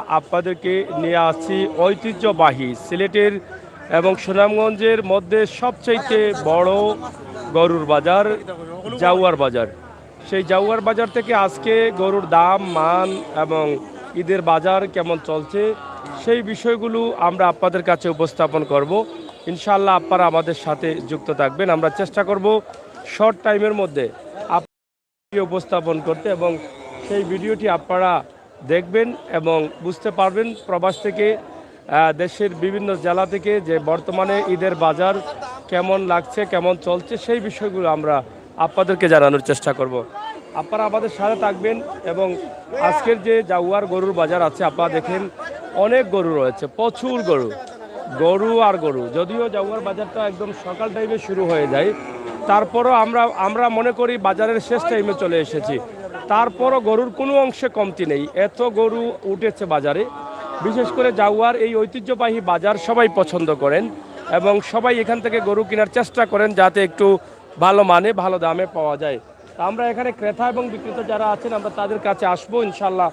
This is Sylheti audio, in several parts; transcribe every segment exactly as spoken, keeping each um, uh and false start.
আপনাদেরকে নিয়ে আসছি ঐতিহ্যবাহী সিলেটের এবং সুনামগঞ্জের মধ্যে সবচাইতে বড় গরুর বাজার, জাউয়ার বাজার। সেই জাউয়ার বাজার থেকে আজকে গরুর দাম, মান এবং ঈদের বাজার কেমন চলছে, সেই বিষয়গুলো আমরা আপনাদের কাছে উপস্থাপন করব। ইনশাআল্লাহ, আপনারা আমাদের সাথে যুক্ত থাকবেন। আমরা চেষ্টা করব শর্ট টাইমের মধ্যে আপ- উপস্থাপন করতে এবং সেই ভিডিওটি আপনারা দেখবেন এবং বুঝতে পারবেন প্রবাস থেকে, আহ, দেশের বিভিন্ন জেলা থেকে যে বর্তমানে ঈদের বাজার কেমন লাগছে, কেমন চলছে, সেই বিষয়গুলো আমরা আপনাদেরকে জানানোর চেষ্টা করব। আপনারা আমাদের সাথে থাকবেন এবং আজকের যে জাউয়ার গরুর বাজার আছে, আপনারা দেখেন, অনেক গরু রয়েছে, প্রচুর গরু, গরু আর গরু। যদিও জাউয়ার বাজারটা একদম সকাল টাইমে শুরু হয়ে যায়, তারপরও আমরা আমরা মনে করি বাজারের শেষ টাইমে চলে এসেছি। তারপরও গরুর কোনো অংশে কমতি নেই, এত গরু উঠেছে বাজারে। বিশেষ করে জাউয়ার এই ঐতিহ্যবাহী বাজার সবাই পছন্দ করেন এবং সবাই এখান থেকে গরু কেনার চেষ্টা করেন, যাতে একটু ভালো মানে, ভালো দামে পাওয়া যায়। তা আমরা এখানে ক্রেতা এবং বিক্রেতা যারা আছেন, আমরা তাদের কাছে আসবো ইনশাল্লাহ।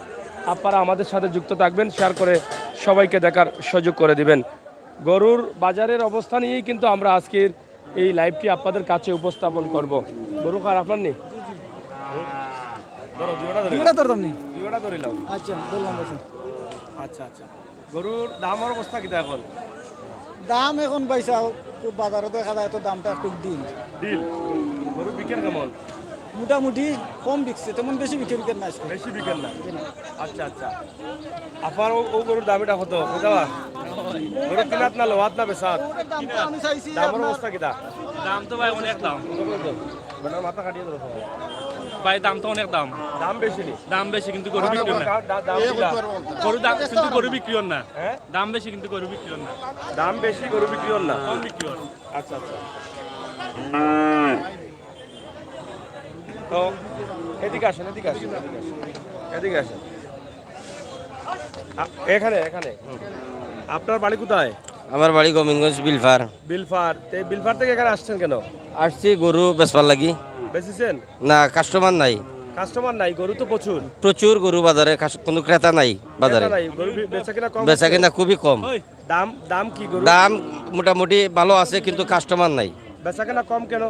আপনারা আমাদের সাথে যুক্ত থাকবেন, শেয়ার করে সবাইকে দেখার সুযোগ করে দিবেন। গরুর বাজারের অবস্থা নিয়েই কিন্তু আমরা আজকের এই লাইভটি আপনাদের কাছে উপস্থাপন করব। গরু কার, আপনার নি? ধরো, দুইটা ধরে দুইটা ধরতাম নি? দুইটা ধরে লাও। আচ্ছা, ধরলাম বসুন। আচ্ছা, আচ্ছা। গরুর দামর অবস্থা কিতা এখন? দাম এখন পয়সা খুব বাজারো দেখা যায় তো দামটা একটু ডিল। ডিল? গরু বিকের কেমন? মোটামুটি কম বিকছে, তেমন বেশি বিকে বিকের না আজকে। বেশি বিকের না? জি না। আচ্ছা, আচ্ছা। আপার ও, ও গরুর দাম এটা কত? কত বা? গরু কিনাত না লওয়াত না বেচাত? দাম তো আমি চাইছি দামর আপনার অবস্থা কিতা? দাম তো ভাই অনেক দাম। কত কত? বেটার মাথা কাটিয়ে ধরো। ভাই, দাম তো অনেক দাম। দাম বেশি নি? দাম বেশি, কিন্তু গরু বিক্রি অর না। দা-, দা-, দাম কিতা? গরু দাম, কিন্তু গরু বিক্রি অর না। হ্যাঁ? দাম বেশি, কিন্তু গরু বিক্রি অর না। দাম বেশি, গরু বিক্রি অর না। কম বিক্রি অর। আচ্ছা, আচ্ছা। তো এদিকে আসেন, এদিকে আসেন, এদিকে আসেন। এদিকে আসেন। আ, এখানে, এখানে। হুম। আপনার বাড়ি কোথায়? আমার বাড়ি গোবিন্দগঞ্জ বিলফার। বিলফার। তে বিলফার থেকে এখানে আসছেন কেন? আসছি গরু বেচবার লাগি। বেচছেন? না, কাস্টমার নাই। কাস্টমার নাই, গরু তো প্রচুর। প্রচুর গরু বাজারে, কাস-, কোনো ক্রেতা নাই বাজারে। ক্রেতা নাই, গরু বি-, বেচা কিনা কম বেচা হচ্ছে? কিনা খুবই কম। দাম, দাম কি গরু? দাম মোটামুটি ভালো আছে, কিন্তু কাস্টমার নাই। বেচা কিনা কম কেন?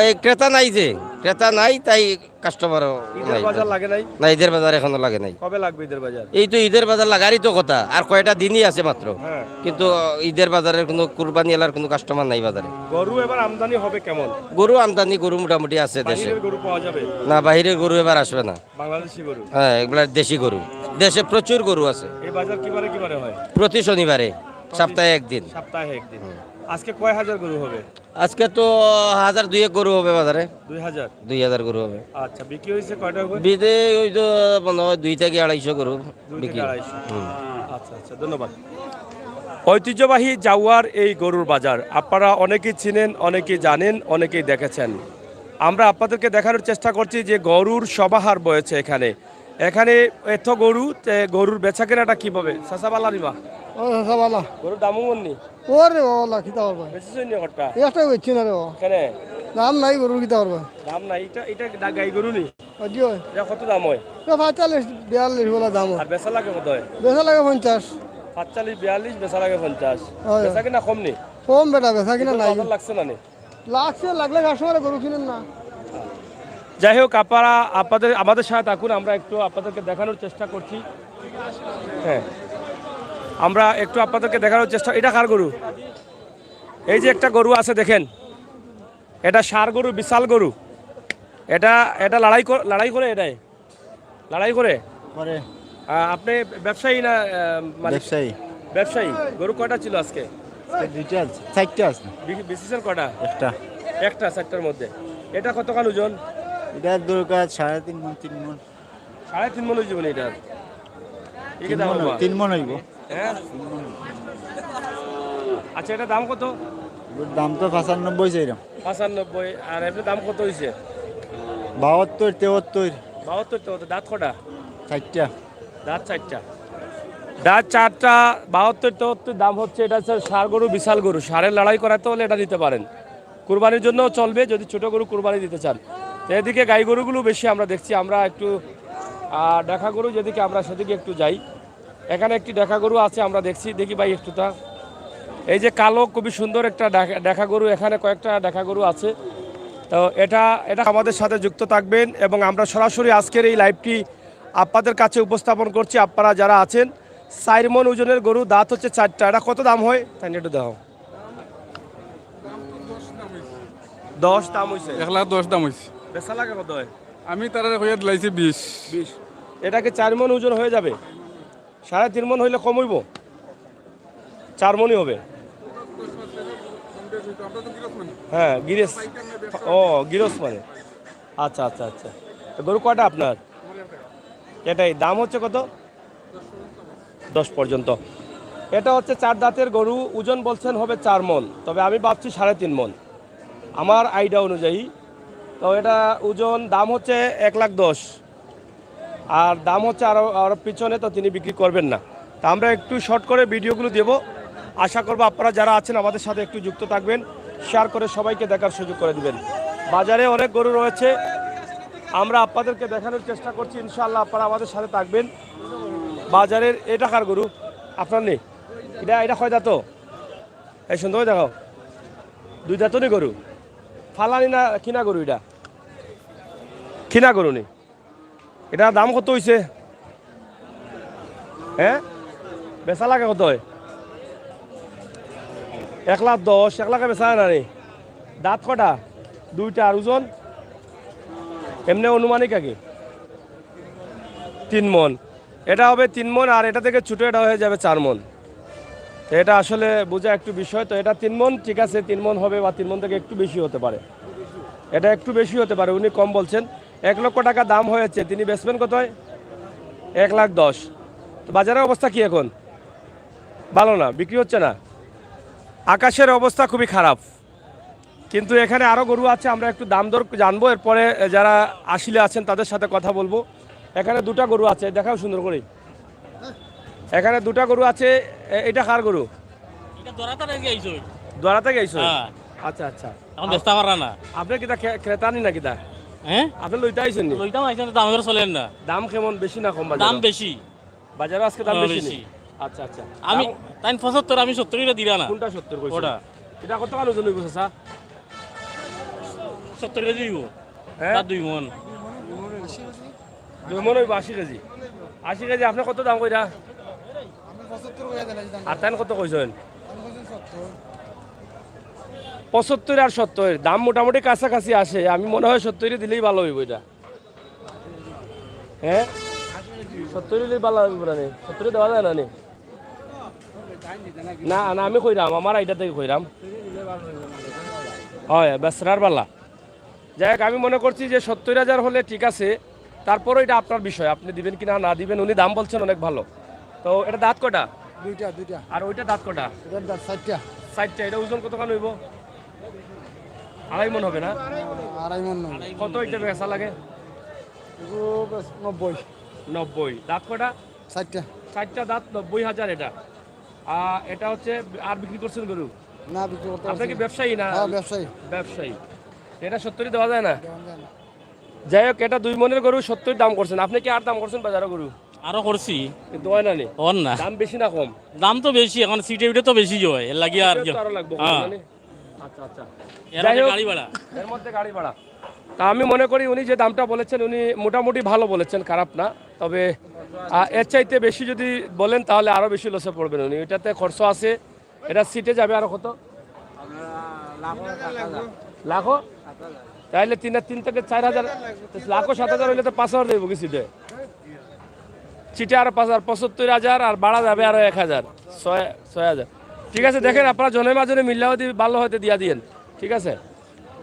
এই ক্রেতা নাই যে, ক্রেতা নাই, তাই কাস্টমারও ঈদের নাই। বাজার লাগে নাই? না, ঈদের বাজার এখনো লাগে নাই। কবে লাগবে ঈদের বাজার? এই তো ঈদের বাজার লাগারই তো কথা, আর কয়টা দিনই আছে মাত্র। হ্যাঁ। কিন্তু ঈদের বাজারের কোনো কুরবানি এলার কোনো কাস্টমার নাই বাজারে। গরু এবার আমদানি হবে কেমন? গরু আমদানি, গরু মোটামুটি আছে দেশে। বাইরের গরু পাওয়া যাবে? না, বাইরের গরু এবার আসবে না। বাংলাদেশি গরু? হ্যাঁ, এগুলা দেশি গরু। দেশে প্রচুর গরু আছে। এই বাজার কিবারে কিবারে হয়? প্রতি শনিবারে, প্রতি সপ্তাহে একদিন। সপ্তাহে একদিন। হুম। আজকে কয় হাজার গরু হবে? আজকে তো হাজার দুয়েক গরু হবে বাজারে। দুই হাজার? দুই হাজার গরু হবে। আচ্ছা, বিক্রি হয়েছে কয়টা গরু? বিদে ওই তো মনে হয় দুই থেকে আড়াইশো গরু দুই থেকে বিক্রি। আড়াইশো। হুম। আচ্ছা, আচ্ছা, ধন্যবাদ। ঐতিহ্যবাহী জাউয়ার এই গরুর বাজার আপনারা অনেকেই চিনেন, অনেকেই জানেন, অনেকেই দেখেছেন। আমরা আপনাদেরকে দেখানোর চেষ্টা করছি যে গরুর সমাহার বয়েছে এখানে। এখানে এত গরু, তে গরুর বেচা কেনাটা কিভাবে? চাচা বালা নি বা? ও চাচা বালা। গরুর দামও মন নি? ওরে বাবা, লা, কিতা করবা? বেশি শুনি কটা? একটা বেচছি না রে বাবা। কেনে? দাম নাই গরুর, কিতা করবা? দাম নাই, এটা, এটা গা-, গাই গরু নি? ও জি অয়। এটা কত দাম হয়? এটা পাঁচচল্লিশ, বিয়াল্লিশ বলা দাম অয়। আর বেচা লাগে কত হয়? বেচা লাগে পঞ্চাশ। পাঁচচল্লিশ, বিয়াল্লিশ, বেচা লাগে পঞ্চাশ। হয়। বেচা কিনা কম নি? কম বেটা, বেচা কিনা নাই। বাজার লাগছে না নি? লাগছে, লাগলে কাস্টমারে গরু কিনেন না। যাই হোক, আপনারা আপনাদের, আমাদের সাথে থাকুন, আমরা একটু আপনাদেরকে দেখানোর চেষ্টা করছি। হ্যাঁ, আমরা একটু আপনাদেরকে দেখানোর চেষ্টা। এটা কার গরু? এই যে একটা গরু আছে, দেখেন, এটা ষাঁড় গরু, বিশাল গরু। এটা, এটা লড়াই কর-, লড়াই করে এটাই? লড়াই করে? করে। আহ, আপনি ব্যবসায়ী না, আহ, মালিক? ব্যবসায়ী। ব্যবসায়ী। গরু কয়টা ছিল আজকে? আজকে দুইটা আছে, চারটা আছে। বি-, বেচছেন কয়টা? একটা। একটা, চারটার মধ্যে। এটা কতখান ওজন? এটা দরকার সাড়ে তিন মণ, তিন মণ। সাড়ে তিন মণ ওই জীবনে এটা। তিন মণ, তিন মণ হইব। হ্যাঁ? আচ্ছা, এটা দাম কত? এটার দাম তো পঁচানব্বই চাইলাম। পঁচানব্বই, আর এমনি দাম কত হইছে? বাহাত্তর, তেহাত্তর। বাহাত্তর, তেহাত্তর, দাঁত কটা? চারটা। দাঁত চারটা। দাঁত চারটা, বাহাত্তর, তেহাত্তর দাম হচ্ছে, এটা হচ্ছে ষাঁড় গরু, বিশাল গরু। ষাঁড়ের লড়াই করাতে হলে এটা নিতে পারেন। কুরবানির জন্য চলবে, যদি ছোট গরু কুরবানি দিতে চান। তো এদিকে গাই গরুগুলো বেশি আমরা দেখছি, আমরা একটু, আহ, দেখা গরু যেদিকে, আমরা সেদিকে একটু যাই। এখানে একটি দেখা গরু আছে, আমরা দেখছি, দেখি ভাই একটুটা। এই যে কালো, খুবই সুন্দর একটা দেখা, দেখা গরু, এখানে কয়েকটা দেখা গরু আছে। তো এটা, এটা আমাদের সাথে যুক্ত থাকবেন এবং আমরা সরাসরি আজকের এই লাইভটি আপনাদের কাছে উপস্থাপন করছি। আপনারা যারা আছেন, চার মন ওজনের গরু, দাঁত হচ্ছে চারটা। এটা কত দাম হয়, তাই একটু দেখাও। দশ দাম হইছে। এক লাখ দশ দাম হইছে। বেচা লাগে কত হয়? আমি তারারে কইয়া দিলাইছি বিশ। বিশ। এটা কি চার মন ওজন হয়ে যাবে? সাড়ে তিন মন হইলে কম হইব? চার মনই হবে। হ্যাঁ, গিরেস। ও, গিরস মানে। আচ্ছা, আচ্ছা, আচ্ছা। তো গরু কয়টা আপনার? এটাই। দাম হচ্ছে কত? দশ পর্যন্ত। এটা হচ্ছে চার দাঁতের গরু, ওজন বলছেন হবে চার মন, তবে আমি ভাবছি সাড়ে তিন মন আমার আইডিয়া অনুযায়ী। তো এটা ওজন, দাম হচ্ছে এক লাখ দশ, আর দাম হচ্ছে আরও, আরও পিছনে, তো তিনি বিক্রি করবেন না। তা আমরা একটু শর্ট করে ভিডিওগুলো দেব, আশা করব আপনারা যারা আছেন আমাদের সাথে একটু যুক্ত থাকবেন, শেয়ার করে সবাইকে দেখার সুযোগ করে দিবেন। বাজারে অনেক গরু রয়েছে, আমরা আপনাদেরকে দেখানোর চেষ্টা করছি, ইনশাআল্লাহ আপনারা আমাদের সাথে থাকবেন। বাজারের এটা কার গরু? আপনার নেই? এটা, এটা কয় দাঁত? এই সুন্দর করে দেখাও। দুই দাঁতনি গরু। ফালানি না কিনা গরু এটা? কিনা গরু নি। এটার দাম কত হইছে? হ্যাঁ, বেচা লাগে কত হয়? এক লাখ দশ। এক লাখে বেচা হয় না নি? দাঁত কটা? দুইটা। আর ওজন এমনি আনুমানিক আগে তিন মন। এটা হবে তিন মন, আর এটা থেকে ছোটো এটা হয়ে যাবে চার মন। তো এটা আসলে বোঝা একটু বিষয়। তো এটা তিন মন, ঠিক আছে, তিন মন হবে বা তিন মন থেকে একটু বেশি হতে পারে, এটা একটু বেশি হতে পারে, উনি কম বলছেন। এক লক্ষ টাকা দাম হয়েছে, তিনি বেচবেন কত হয়? এক লাখ দশ। তো বাজারের অবস্থা কি এখন? ভালো না, বিক্রি হচ্ছে না। আকাশের অবস্থা খুবই খারাপ, কিন্তু এখানে আরও গরু আছে, আমরা একটু দাম দর জানবো, এরপরে যারা আসিলে আছেন তাদের সাথে কথা বলবো। এখানে দুটা গরু আছে, দেখাও সুন্দর করে। এখানে দুটা গরু আছে। এ-, এটা কার গরু? এটা দরাতা নাকি আইছো? দরাতা গেছো? হ্যাঁ। আচ্ছা, আচ্ছা। এখন বেচতে পারা না। আপনি কিতা খে-, ক্রেতা নি না কিতা? হ্যাঁ? আপনি লইতে আইছেন নি? লইতাম আইছেন, দাম এবার চলেন না। দাম কেমন, বেশি না কম বাজারো? দাম বেশি। বাজারো আজকে দাম হ্যাঁ, বেশি নি? বেশি। আচ্ছা, আচ্ছা। আমি দাম তাই পঁচাত্তর, আমি সত্তর করে দিরা না। কোনটা সত্তর কইছো? ওটা। এটা কত কাল ওজন হইব, চাচা? সত্তর কেজি হইব। হ্যাঁ? তার দুই মন। দুই মন হইব আশি কেজি। আশি কেজি আপনি কত দাম কইরা? আর তাইন কত কইছেন? পঁচাত্তর আর সত্তর, দাম মোটামুটি কাছাকাছি আসে। আমি মনে হয় সত্তরে দিলেই ভালো হইব এটা। হ্যাঁ, সত্তরে দিলেই ভালো হইব না নি? সত্তরে দেওয়া যায় না নি? না, না, আমি কইরাম, আমার আইডিয়া থেকে কইরাম। হয়, বেচরার বালা। যাই হোক, আমি মনে করছি যে সত্তর হাজার হলে ঠিক আছে, তারপরও এটা আপনার বিষয়, আপনি দিবেন কি না, না দিবেন। উনি দাম বলছেন অনেক ভালো। তো এটা দাঁত কটা? দুইটা, দুইটা। আর ওইটা দাঁত কটা? এটার দাঁত চারটা। চারটা। এটা ওজন কতখান হইব? আড়াই মন হবে না? আড়াই মন নয়। কত এটা বেচা লাগে? এগুলো বেশ নব্বই। নব্বই। দাঁত কটা? চারটা। চারটা দাঁত, নব্বই হাজার এটা। আর এটা হচ্ছে, আর বিক্রি করছেন গরু? না, বিক্রি করতে আপনি কি পারছি না। ব্যবসায়ী না? হ্যাঁ, ব্যবসায়ী। ব্যবসায়ী। এটা সত্তরে দেওয়া যায় না? দেওয়া যায় না। যাই হোক, এটা দুই মনের গরু সত্তর দাম করছেন। আপনি কি আর দাম করছেন বাজারে গরু? আরো করছি। কিন্তু হয় না নি? হন না। দাম বেশি না কম? দাম তো বেশি, এখন সিটে উঠে তো বেশি হয়, এর লাগি আর এটা কি। তো আরো লাগবো, হ্যাঁ। মানে? আচ্ছা, আচ্ছা। এর যাই মধ্যে হোক, গাড়ি ভাড়া। এর মধ্যে গাড়ি ভাড়া। তা আমি মনে করি উনি যে দামটা বলেছেন, উনি মোটামুটি ভালো বলেছেন, খারাপ না। তবে, আহ, এর চাইতে বেশি যদি বলেন, তাহলে আরো বেশি লসে পড়বেন উনি। এটাতে খরচ আছে, এটা সিটে যাবে আরো কত? লাখো? তাহলে তিন, তিন থেকে চার হাজার, লাখো সাত হাজার হইলে তো পাঁচ হাজার যাইব কি সিটে? সিটে আরো পাঁচ হাজার, পঁচাত্তর হাজার, আর বাড়া যাবে আরো এক হাজার, ছয়, ছয় হাজার। ঠিক আছে, দেখেন আপনারা জনে মাজনে মিল্লাও যদি ভালো হইতে দিয়া দিয়েন, ঠিক আছে?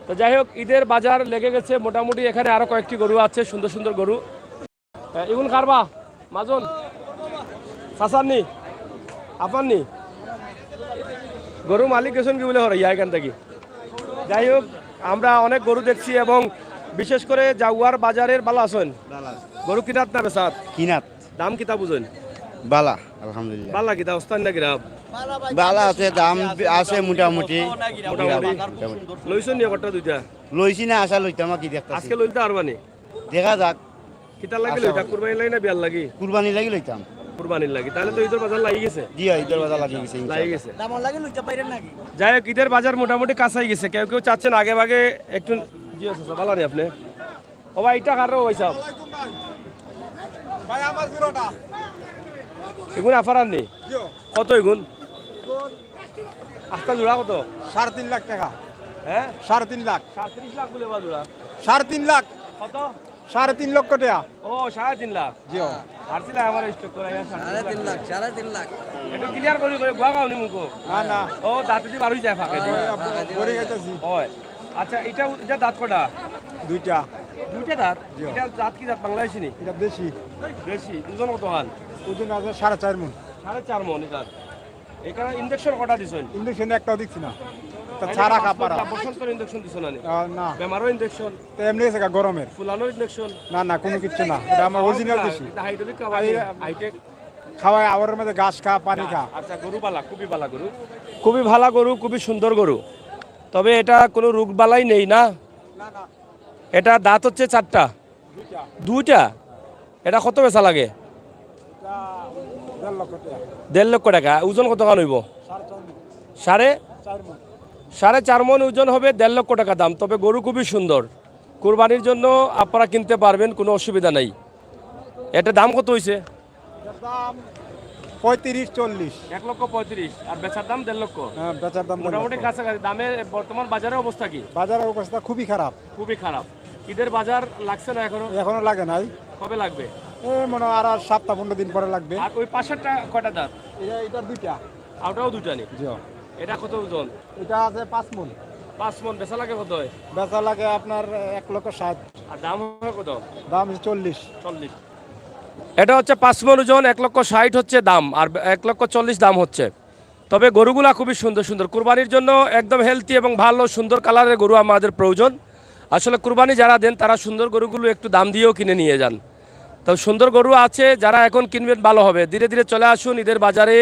তো যাই হোক, ঈদের বাজার লেগে গেছে মোটামুটি। এখানে আরো কয়েকটি গরু আছে, সুন্দর সুন্দর গরু। এ, ইগুন কারবা? মাজন? চাচার নি? আপার নি? গরু মালিক গেছেন কি বলে হরে ইয়া এখান থেকে? যাই হোক, আমরা অনেক গরু দেখছি এবং বিশেষ করে জাগুয়ার বাজারের বালা আছেন। বালা। গরু কিনাত না বেচাত? কিনাত। দাম কিতা বুঝেন? বালা, আলহামদুলিল্লাহ। বালা কিতা, অবস্থা না কিরা? বালা আছে, দাম আছে মোটামুটি। মোটামুটি। মোটামুটি। লইছেন নি একটা দুইটা? লইছি না, আশা লইতাম, আর কি দেখতাছি। আজকে লইতে পারবা নি? দেখা যাক। কিতার লাগি আশা লইতা? করি। কুরবানি লাগি না বিয়ার লাগি? কুরবানি লাগি লইতাম। কুরবানির লাগি। তাহলে তো ঈদের বাজার লাগি গেছে। জি, ঈদের বাজার লাগি গেছে, লাগি ইনশাআল্লাহ। গেছে। দাম লাগি লইতে পারেন নাকি? যাই হোক, ঈদের বাজার মোটামুটি কাছাই গেছে। কেউ কেউ চাচ্ছেন আগে ভাগে একটু, জি, আচ্ছা, আচ্ছা, ভালো আনি আপনি। ও ভাই, এটা কারো ভাই সাহেব? ভাই, আমার জোড়াটা। এগুন আফার আননি? জি। কত এগুন? আস্তা জোড়া কত? সাড়ে তিন লাখ টাকা। হ্যাঁ? সাড়ে তিন লাখ। সাড়ে তিন লাখ বলে বা জোড়া। সাড়ে তিন লাখ। কত? সাড়ে তিন লক্ষ টাকা। ও, সাড়ে তিন লাখ। জি। আর ছিল আমার স্টক করা, ইয়া, সাড়ে তিন লাখ। সাড়ে তিন লাখ, সাড়ে তিন লাখ। একটু ক্লিয়ার করি, করি, গুয়া গাও নি মুখো। না, না। ও, দাঁতে দি বারোই যায় ফাঁকে দি। ওই, আপনি গড়ি খাইতেছি। হয়। আচ্ছা, এটা, এটা দাঁত কটা? দুইটা। দুইটা দাঁত? জি। এটা দাঁত কি জাত, বাংলাদেশি নি? এটা দেশি। দেশি। ওজন কত হান? ওজন আছে সাড়ে চার মণ। সাড়ে চার মণ এটা। এখানে ইঞ্জেকশন কটা দিছেন? ইঞ্জেকশন একটাও দিচ্ছি না। তা তাহলে ছাড়া এটা খাপারা। বসন্ত, বসন্তর ইঞ্জেকশন দিছো না নি? আহ, না। বেমারও ইঞ্জেকশন? তো এমনি আছে গা গরমের। ফুলানোর ইঞ্জেকশন? না, না, কোনো কিচ্ছু না। এটা আমার অরিজিনাল দেশি। এটা হাইড্রোলিক খাবার খালি নি? হাইটেক? খাওয়ায় আওয়ারের মধ্যে ঘাস খা, পানি খা। আচ্ছা, গরু বালা, খুবই বালা গরু। খুবই ভালা গরু, খুবই সুন্দর গরু। তবে এটা কোনো রোগ বালাই নেই না? না, না। এটা দাঁত হচ্ছে চারটা? দুইটা। দুইটা? এটা কত বেচা লাগে? এটা দেড় লক্ষ টাকা। দেড় লক্ষ টাকা। ওজন কত খান হইব? সাড়ে চার মণ। সাড়ে? চার মণ। সাড়ে চার মণ ওজন হবে, দেড় লক্ষ টাকা দাম। তবে গরু খুবই সুন্দর, কুরবানির জন্য আপনারা কিনতে পারবেন, কোনো অসুবিধা নাই। এটা দাম কত হইছে? এটার দাম পঁয়ত্রিশ, চল্লিশ। এক লক্ষ পঁয়ত্রিশ, আর বেচার দাম দেড় লক্ষ। হ্যাঁ, বেচার দাম দেড় লক্ষ। মোটামুটি কাছাকাছি। দামে বর্তমান বাজারের অবস্থা কি? বাজারের অবস্থা খুবই খারাপ। খুবই খারাপ। ঈদের বাজার লাগছে না এখনো? এখনো লাগে নাই। কবে লাগবে? এ, মনে হয় আর, আর সাতটা পনেরো দিন পরে লাগবে। আর ওই পাশেরটা কয়টা দাঁত? এটা, এটার দুইটা। আর ওটাও দুইটা নি? জি। এটা কত ওজন? এটা আছে পাঁচ মণ। পাঁচ মণ। বেচা লাগে কত হয়? বেচা লাগে আপনার এক লক্ষ ষাট। আর দাম হয় কত? দাম হচ্ছে চল্লিশ। চল্লিশ। এটা হচ্ছে পাঁচ মণ ওজন, এক লক্ষ ষাট হচ্ছে দাম, আর এক লক্ষ চল্লিশ দাম হচ্ছে। তবে গরুগুলা খুবই সুন্দর সুন্দর, কুরবানির জন্য একদম হেলদি এবং ভালো সুন্দর কালারের গরু আমাদের প্রয়োজন। আসলে কুরবানি যারা দেন, তারা সুন্দর গরুগুলো একটু দাম দিয়েও কিনে নিয়ে যান। তো সুন্দর গরু আছে, যারা এখন কিনবেন ভালো হবে। ধীরে ধীরে চলে আসুন ঈদের বাজারে,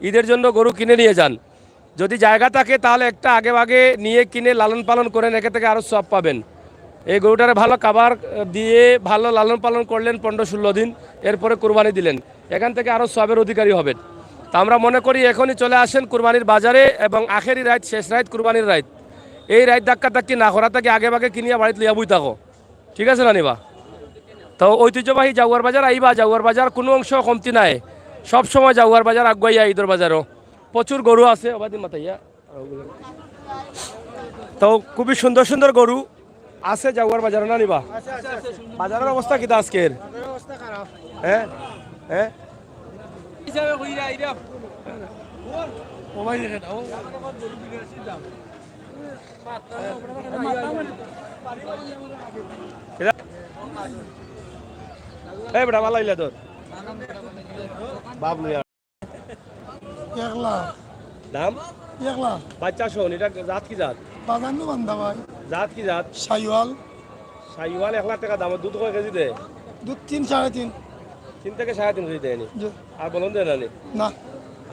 ঈদের জন্য গরু কিনে নিয়ে যান। যদি জায়গা থাকে, তাহলে একটা আগে ভাগে নিয়ে কিনে লালন পালন করেন, এখান থেকে আরও সওয়াব পাবেন। এই গরুটারে ভালো খাবার, আহ, দিয়ে ভালো লালন পালন করলেন পনেরো ষোলো দিন, এরপরে কুরবানি দিলেন, এখান থেকে আরও সওয়াবের অধিকারী হবেন। তা আমরা মনে করি এখনই চলে আসেন কুরবানির বাজারে, এবং আখেরি রাইত, শেষ রাইত, কুরবানির রাইত, এই রাইত ধাক্কা ধাক্কি না করা থাকি আগে ভাগে কিনিয়া বাড়িত লইয়া বই থাকো। ঠিক আছে না নিবা? তো ঐতিহ্যবাহী জাউয়ার বাজার আইবা, জাউয়ার বাজার কোনো অংশ কমতি নাই, সব সময় জাউয়ার বাজার আগুয়াইয়া ঈদের বাজারও প্রচুর গরু আছে। ওবাদিন মাতাইয়া। তো খুবই সুন্দর সুন্দর গরু আছে জাউয়ার বাজারও, না নিবা? বাজারের অবস্থা কিতা আজকের? হ্যাঁ, হ্যাঁ। এই বেটা, ভালা অইলা তোর। বাপ লইয়া। এক লাখ। দাম? এক লাখ। বাচ্চা সহ, এটা জাত কি জাত? বাজার নু বান্ধা ভাই। জাত কি জাত? শাহিওয়াল। শাহিওয়াল এক লাখ টাকা দাম, দুধ কয় কেজি দেয়? দুধ তিন, সাড়ে তিন। তিন থেকে সাড়ে তিন কেজি দেয় নি? জি। আর বলন দেয় না নি? না।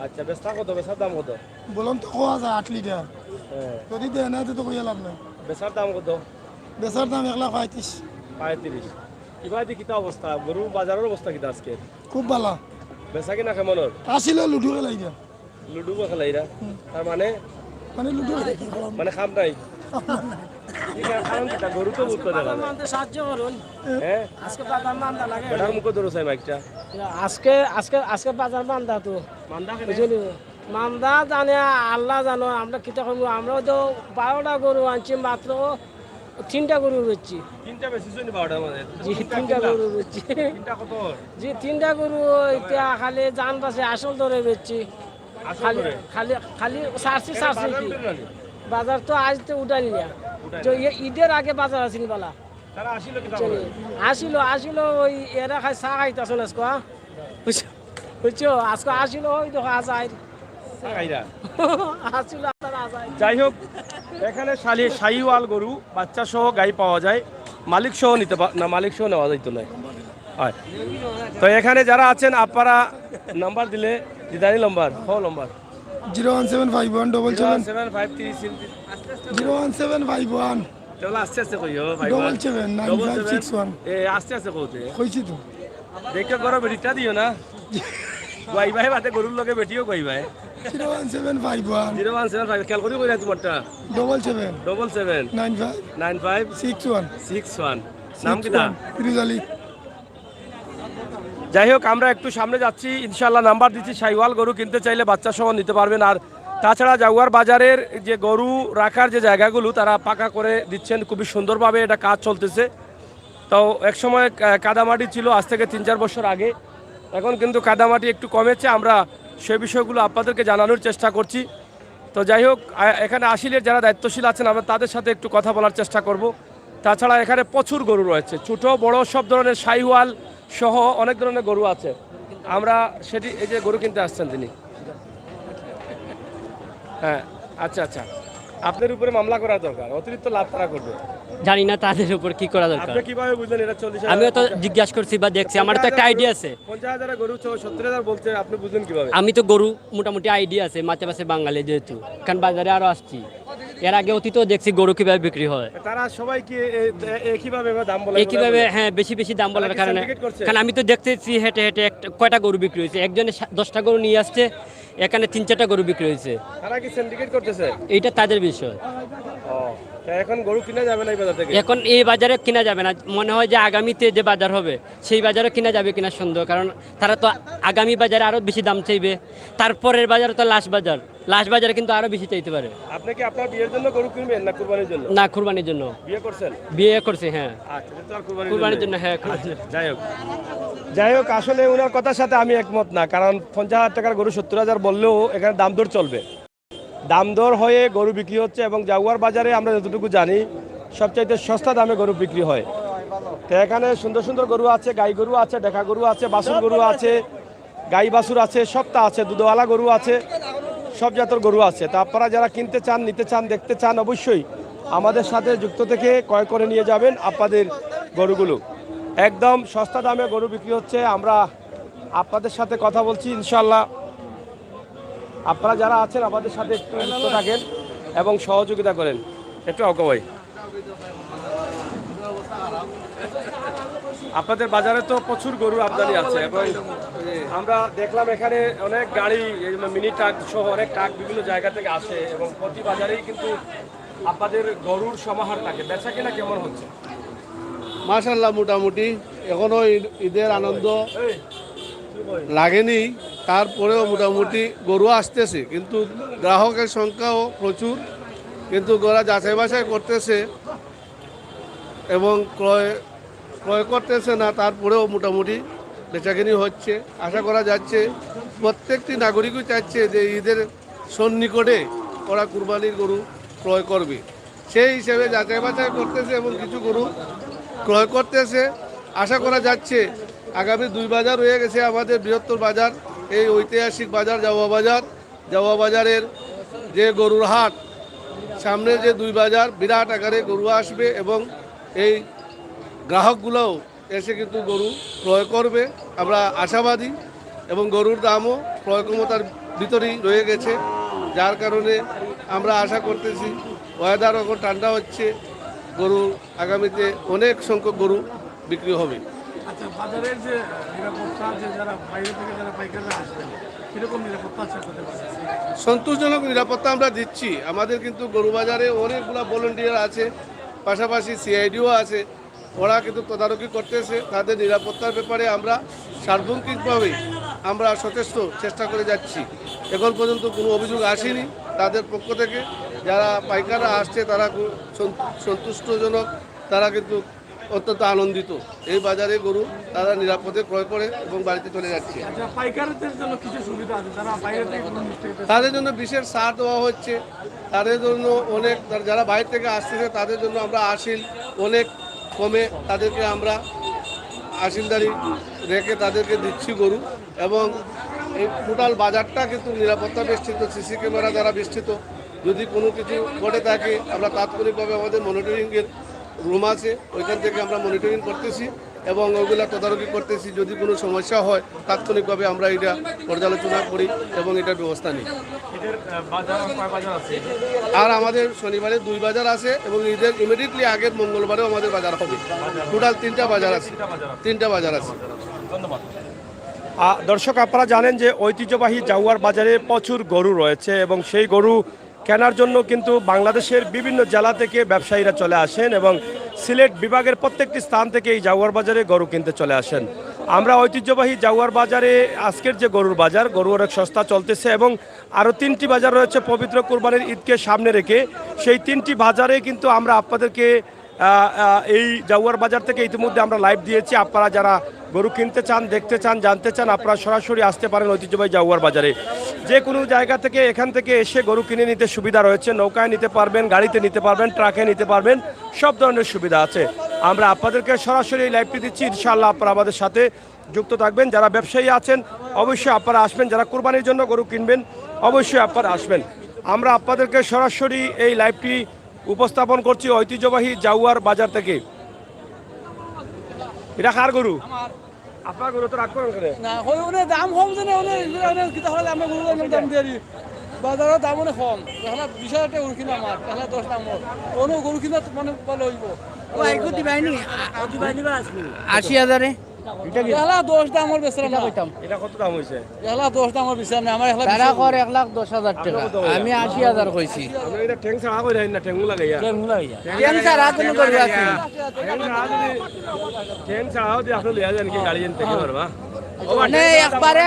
আচ্ছা, বেচা কত? বেচার দাম কত? বলন তো কওয়া যায় আট লিটার। হ্যাঁ। যদি দেয় না, তো, তো কইয়া লাভ নাই। বেচার দাম কত? বেচার দাম এক লাখ পঁয়ত্রিশ। পঁয়ত্রিশ। কিবা দি কিতা অবস্থা? গরু বাজারের অবস্থা কিতা আজকে? খুব ভালা। বেচা কিনা কেমন ওর? আসিল লুডু খেলাইরা। লুডু বা খেলাইরা? হুম। তার মানে? মানে লুডু খেলাই। মানে কাম নাই? কাম নাই। কি কারণ কিতা? গরু তো উঠতে দেখা যায়। মানতে সাহায্য করুন। হ্যাঁ? আজকে বাজার মান্দা লাগে। এটার মুখে ধরো চাই মাইকটা। আজকে, আজকে, আজকে বাজার মান্দা তো। মান্দা কেনে? বুঝলি? মান্দা জানে আল্লাহ জানো, আমরা কিতা করবো? আমরা তো বারোটা গরু আনছি, মাত্র তিনটা গরু বেচছি। তিনটা বেচছি শুনি বারোটার মধ্যে? জি, তিনটা তিনটা কিনলা? গরু বেচছি। তিনটা কত? জি, তিনটা গরু, এটা খালি জান বাঁচে, আসল দরে বেচছি। আসল খালি, দরে? খালি, খালি সারছি, এটা সারছি বাজার কি? উঠে না নি? বাজার তো আজ তো উঠানি না। উঠানি তো না। ইয়ে ঈদের আগে বাজার আছিল বালা। তারা আসিল কিতা বুঝছো করে? নি? আসিল, আসিল, ওই এরা খাই চা খাইতাছে না আজকে, হ্যাঁ? বুঝছো? বুঝছো? আজকে আসিল, ওই দেখো, আজ আইর। চা খাইরা? আসিল, আপনার আজ আইর। যাই হোক, এখানে শালি-, শাহিওয়াল গরু, বাচ্চা সহ গাই পাওয়া যায়, মালিক সহ নিতে পা-, না, মালিক সহ নেওয়া যাইতো না। হয়। তো এখানে যারা আছেন, আপনারা নাম্বার দিলে, দিদানি number, phone number. Zero one seven five one double seven. Zero one seven five three six. Zero one seven five one. তাহলে আস্তে আস্তে কইও, ভাই, double seven nine five six one. এ, আস্তে আস্তে কইতে। কইছি তো। দেখো, গরম রিটা দিও না। গুয়াই ভাই বাদে গরুর লগে বেটিও গুয়াই ভাই। Zero one seven five one Zero one seven five, খেয়াল করি কইরা তোমারটা। Double seven Double seven nine five nine five six one six one। নাম কিতা? ফিরোজ আলী। যাই হোক, আমরা একটু সামনে যাচ্ছি, ইনশাআল্লাহ নাম্বার দিচ্ছি। শাহিওয়াল গরু কিনতে চাইলে বাচ্চা সহ নিতে পারবেন। আর তাছাড়া জাউয়ার বাজারের যে গরু রাখার যে জায়গাগুলো তারা পাকা করে দিচ্ছেন খুবই সুন্দরভাবে, এটা কাজ চলতেছে। তো এক সময় কা- কাদামাটি ছিল, আজ থেকে তিন চার বছর আগে। এখন কিন্তু কাদামাটি একটু কমেছে, আমরা সে বিষয়গুলো আপনাদেরকে জানানোর চেষ্টা করছি। তো যাই হোক, আ- এখানে আসিলের যারা দায়িত্বশীল আছেন, আমরা তাদের সাথে একটু কথা বলার চেষ্টা করব। তাছাড়া এখানে প্রচুর গরু রয়েছে, ছোট বড় সব ধরনের, শাহিওয়াল সহ অনেক ধরনের গরু আছে। আমরা সেটি, এই যে গরু কিনতে আসছেন তিনি। হ্যাঁ, আচ্ছা আচ্ছা, আপনার উপরে মামলা করা দরকার, অতিরিক্ত লাভ তারা করবে। জানি না তাদের উপর কি করা দরকার। আপনি কিভাবে বুঝলেন এটা চল্লিশ হাজার? আমিও তো জিজ্ঞাসা করছি বা দেখছি, আমার তো একটা আইডিয়া আছে। পঞ্চাশ হাজার গরু চ- সত্তর হাজার বলছে, আপনি বুঝলেন কিভাবে? আমি তো গরু মোটামুটি আইডিয়া আছে, মাঝে মাঝে বাঙালি যেহেতু, কারণ বাজারে আরো আসছি, এর আগে অতীতেও দেখছি গরু কিভাবে বিক্রি হয়। তারা সবাই কি এ- এ- একইভাবে এবার দাম বলে? একইভাবে, হ্যাঁ, বেশি বেশি দাম বলার তারা কি কারণে। সিন্ডিকেট করছে? কারণ আমি তো দেখতেছি হেঁটে হেঁটে একটা, কয়টা গরু বিক্রি হয়েছে, একজনে সা- দশটা গরু নিয়ে আসছে, এখানে তিন চারটা গরু বিক্রি হয়েছে। তারা কি সিন্ডিকেট করতেছে? এইটা তাদের বিষয়। ও, তা এখন গরু কিনা যাবে না এই বাজার থেকে? এখন এই বাজারে কিনা যাবে না, মনে হয় যে আগামীতে যে বাজার হবে সেই বাজারে কিনা যাবে কিনা সন্দেহ, কারণ তারা তো আগামী বাজারে আরো বেশি দাম চাইবে, তারপরের বাজারে তো লাস্ট বাজার, লাস্ট বাজারে কিন্তু আরো বেশি চাইতে পারে। আপনি কি আপনার বিয়ের জন্য গরু কিনবেন না কুরবানির জন্য? না, কুরবানির জন্য। বিয়ে করছেন? বিয়ে করছি, হ্যাঁ। আচ্ছা, এটা তো আর কুরবানির কুরবানির জন্য। জন্য, হ্যাঁ, কুরবানির। আচ্ছা, যাই হোক, যাই হোক, আসলে ওনার কথার সাথে আমি একমত না, কারণ পঞ্চাশ হাজার টাকার গরু সত্তর হাজার বললেও এখানে দাম দর চলবে। দাম দর হয়ে গরু বিক্রি হচ্ছে এবং জাউয়ার বাজারে আমরা যতটুকু জানি সবচাইতে সস্তা দামে গরু বিক্রি হয়। তো এখানে সুন্দর সুন্দর গরু আছে, গাই গরু আছে, ঢাকা গরু আছে, বাছুর গরু আছে, গাই বাছুর আছে, সবটা আছে, দুধওয়ালা গরু আছে, সব জাতের গরু আছে। তা আপনারা যারা কিনতে চান, নিতে চান, দেখতে চান, অবশ্যই আমাদের সাথে যুক্ত থেকে ক্রয় করে নিয়ে যাবেন আপনাদের গরুগুলো। একদম সস্তা দামে গরু বিক্রি হচ্ছে। আমরা আপনাদের সাথে কথা বলছি, ইনশাআল্লাহ আপনারা যারা আছেন আমাদের সাথে একটু যুক্ত থাকেন এবং সহযোগিতা করেন। একটু আউকা ভাই, আপনাদের বাজারে তো প্রচুর গরুর আমদানি আছে এবং আমরা দেখলাম এখানে অনেক গাড়ি, এই যে মিনি ট্রাক সহ অনেক ট্রাক বিভিন্ন জায়গা থেকে আসে এবং প্রতি বাজারেই কিন্তু আপনাদের গরুর সমাহার থাকে। বেচা কিনা কেমন হচ্ছে? মাশাল্লাহ, মোটামুটি এখনো ঈদ- ঈদের আনন্দ লাগেনি, তারপরেও মোটামুটি গরু আসতেছে, কিন্তু গ্রাহকের সংখ্যাও প্রচুর, কিন্তু ওরা যাচাই বাছাই করতেছে এবং ক্রয় ক্রয় করতেছে না, তারপরেও মোটামুটি বেচাকিনি হচ্ছে। আশা করা যাচ্ছে প্রত্যেকটি নাগরিকই চাচ্ছে যে ঈদের সন্নিকটে ওরা কুরবানির গরু ক্রয় করবে, সেই হিসেবে যাচাই বাছাই করতেছে এবং কিছু গরু ক্রয় করতেছে। আশা করা যাচ্ছে আগামী দুই বাজার রয়ে গেছে আমাদের বৃহত্তর বাজার, এই ঐতিহাসিক বাজার জাউয়া বাজার, জাউয়া বাজারের যে গরুর হাট, সামনে যে দুই বাজার বিরাট আকারে গরু আসবে এবং এই গ্রাহকগুলোও এসে কিন্তু গরু ক্রয় করবে, আমরা আশাবাদী। এবং গরুর দামও ক্রয় ক্ষমতার ভিতরেই রয়ে গেছে, যার কারণে আমরা আশা করতেছি ওয়েদার এখন ঠান্ডা হচ্ছে, গরু আগামীতে অনেক সংখ্যক গরু বিক্রি হবে। আচ্ছা, বাজারের যে নিরাপত্তা, যে যারা বাইরে থেকে যারা পাইকাররা আসবেন, কিরকম নিরাপত্তা আছে আপনাদের বাজারে? সন্তোষজনক নিরাপত্তা আমরা দিচ্ছি। আমাদের কিন্তু গরু বাজারে অনেকগুলা ভলেন্টিয়ার আছে, পাশাপাশি সিআইডিও আছে, ওরা কিন্তু তদারকি করতেছে। তাদের নিরাপত্তার ব্যাপারে আমরা সার্বক্ষণিকভাবে আমরা সচেষ্ট চেষ্টা করে যাচ্ছি। এখন পর্যন্ত কোনো অভিযোগ আসেনি তাদের পক্ষ থেকে। যারা পাইকাররা আসছে তারা খুব সন- সন্তুষ্টজনক, তারা কিন্তু অত্যন্ত আনন্দিত। এই বাজারে গরু তারা নিরাপদে ক্রয় করে এবং বাড়িতে চলে যাচ্ছে। আচ্ছা, পাইকারদের জন্য কিছু সুবিধা আছে, যারা বাইরে থেকে গরু নিতে গেছে? তাদের জন্য বিশেষ ছাড় দেওয়া হচ্ছে, তাদের জন্য অনেক, যারা বাইরে থেকে আসতেছে তাদের জন্য আমরা আসিল অনেক কমে তাদেরকে আমরা আসিলদারি রেখে তাদেরকে দিচ্ছি গরু। এবং এই টোটাল বাজারটা কিন্তু নিরাপত্তা বেষ্টিত, সিসি ক্যামেরা দ্বারা বেষ্টিত। যদি কোনো কিছু ঘটে থাকে আমরা তাৎক্ষণিকভাবে আমাদের মনিটরিংয়ের রুম আছে, ওইখান থেকে আমরা মনিটরিং করতেছি এবং ওগুলা তদারকি করতেছি। যদি কোনো সমস্যা হয় তাৎক্ষণিকভাবে আমরা এটা পর্যালোচনা করি এবং এটার ব্যবস্থা নিই। ঈদের আহ, বাজার আর কয় বাজার আছে? আর আমাদের শনিবারে দুই বাজার আছে এবং ঈদের ইমিডিয়েটলি আগের মঙ্গলবারেও আমাদের বাজার হবে। টোটাল তিনটা বাজার আছে, তিনটা বাজার আছে। ধন্যবাদ। আ, দর্শক, আপনারা জানেন যে ঐতিহ্যবাহী জাউয়ার বাজারে প্রচুর গরু রয়েছে এবং সেই গরু কেনার জন্য কিন্তু বাংলাদেশের বিভিন্ন জেলা থেকে ব্যবসায়ীরা চলে আসেন এবং সিলেট বিভাগের প্রত্যেকটি স্থান থেকে এই জাউয়ার বাজারে গরু কিনতে চলে আসেন। আমরা ঐতিহ্যবাহী জাউয়ার বাজারে আজকের যে গরুর বাজার, গরু অনেক সস্তা চলতেছে এবং আরও তিনটি বাজার রয়েছে পবিত্র কুরবানির ঈদকে সামনে রেখে। সেই তিনটি বাজারে কিন্তু আমরা আপনাদেরকে, আহ, আহ, এই জাউয়ার বাজার থেকে ইতিমধ্যে আমরা লাইভ দিয়েছি। আপনারা যারা গরু কিনতে চান, দেখতে চান, জানতে চান, আপনারা সরাসরি আসতে পারেন ঐতিহ্যবাহী জাউয়ার বাজারে। যে কোনো জায়গা থেকে, এখান থেকে এসে গরু কিনে নিতে সুবিধা রয়েছে। নৌকায় নিতে পারবেন, গাড়িতে নিতে পারবেন, ট্রাকে নিতে পারবেন, সব ধরনের সুবিধা আছে। আমরা আপনাদেরকে সরাসরি এই লাইভটি দিচ্ছি, ইনশাআল্লাহ আপনারা আমাদের সাথে যুক্ত থাকবেন। যারা ব্যবসায়ী আছেন, অবশ্যই আপনারা আসবেন। যারা কুরবানির জন্য গরু কিনবেন, অবশ্যই আপনারা আসবেন। আমরা আপনাদেরকে সরাসরি এই লাইভটি উপস্থাপন করছি ঐতিহ্যবাহী জাউয়ার বাজার থেকে। এটা কার গরু? আপনার গরু তো রাগ করেন কেন? না, ওই ওনে দাম কম জানে, ওনে, ওনে, ওনে কিতা হলে আমরা গরু দাম, দাম দিয়ে দিই। বাজারর দাম অনেক কম। তাহলে বিশ হাজার টেকা গরু কিনা আমার, তাহলে দশ দাম অর। অনো গরু কিনা তো মানে ভালা অইবো। ও, আইকু দিবাইনি? আশি হাজারে। তাহলে দশ দাম অর বেচলাম না। এটা কত দাম হইছে? এক লাখ দশ দাম অর বেচলাম না, আমার এক লাখ বিশ হাজার। কর এক লাখ দশ হাজার টেকা। আমি আশি হাজার কইছি। আপনি এটা ঠেং ছাড়া কইরা না, ঠেং লাগাইয়া? ঠেং ছাড়া তুমি করিয়া আছি। ঠেং ছাড়া যদি, ঠেং ছাড়াও যদি আপনি লইয়া যান কি গাড়ি জানতে কি পারবা? মানে একবারে,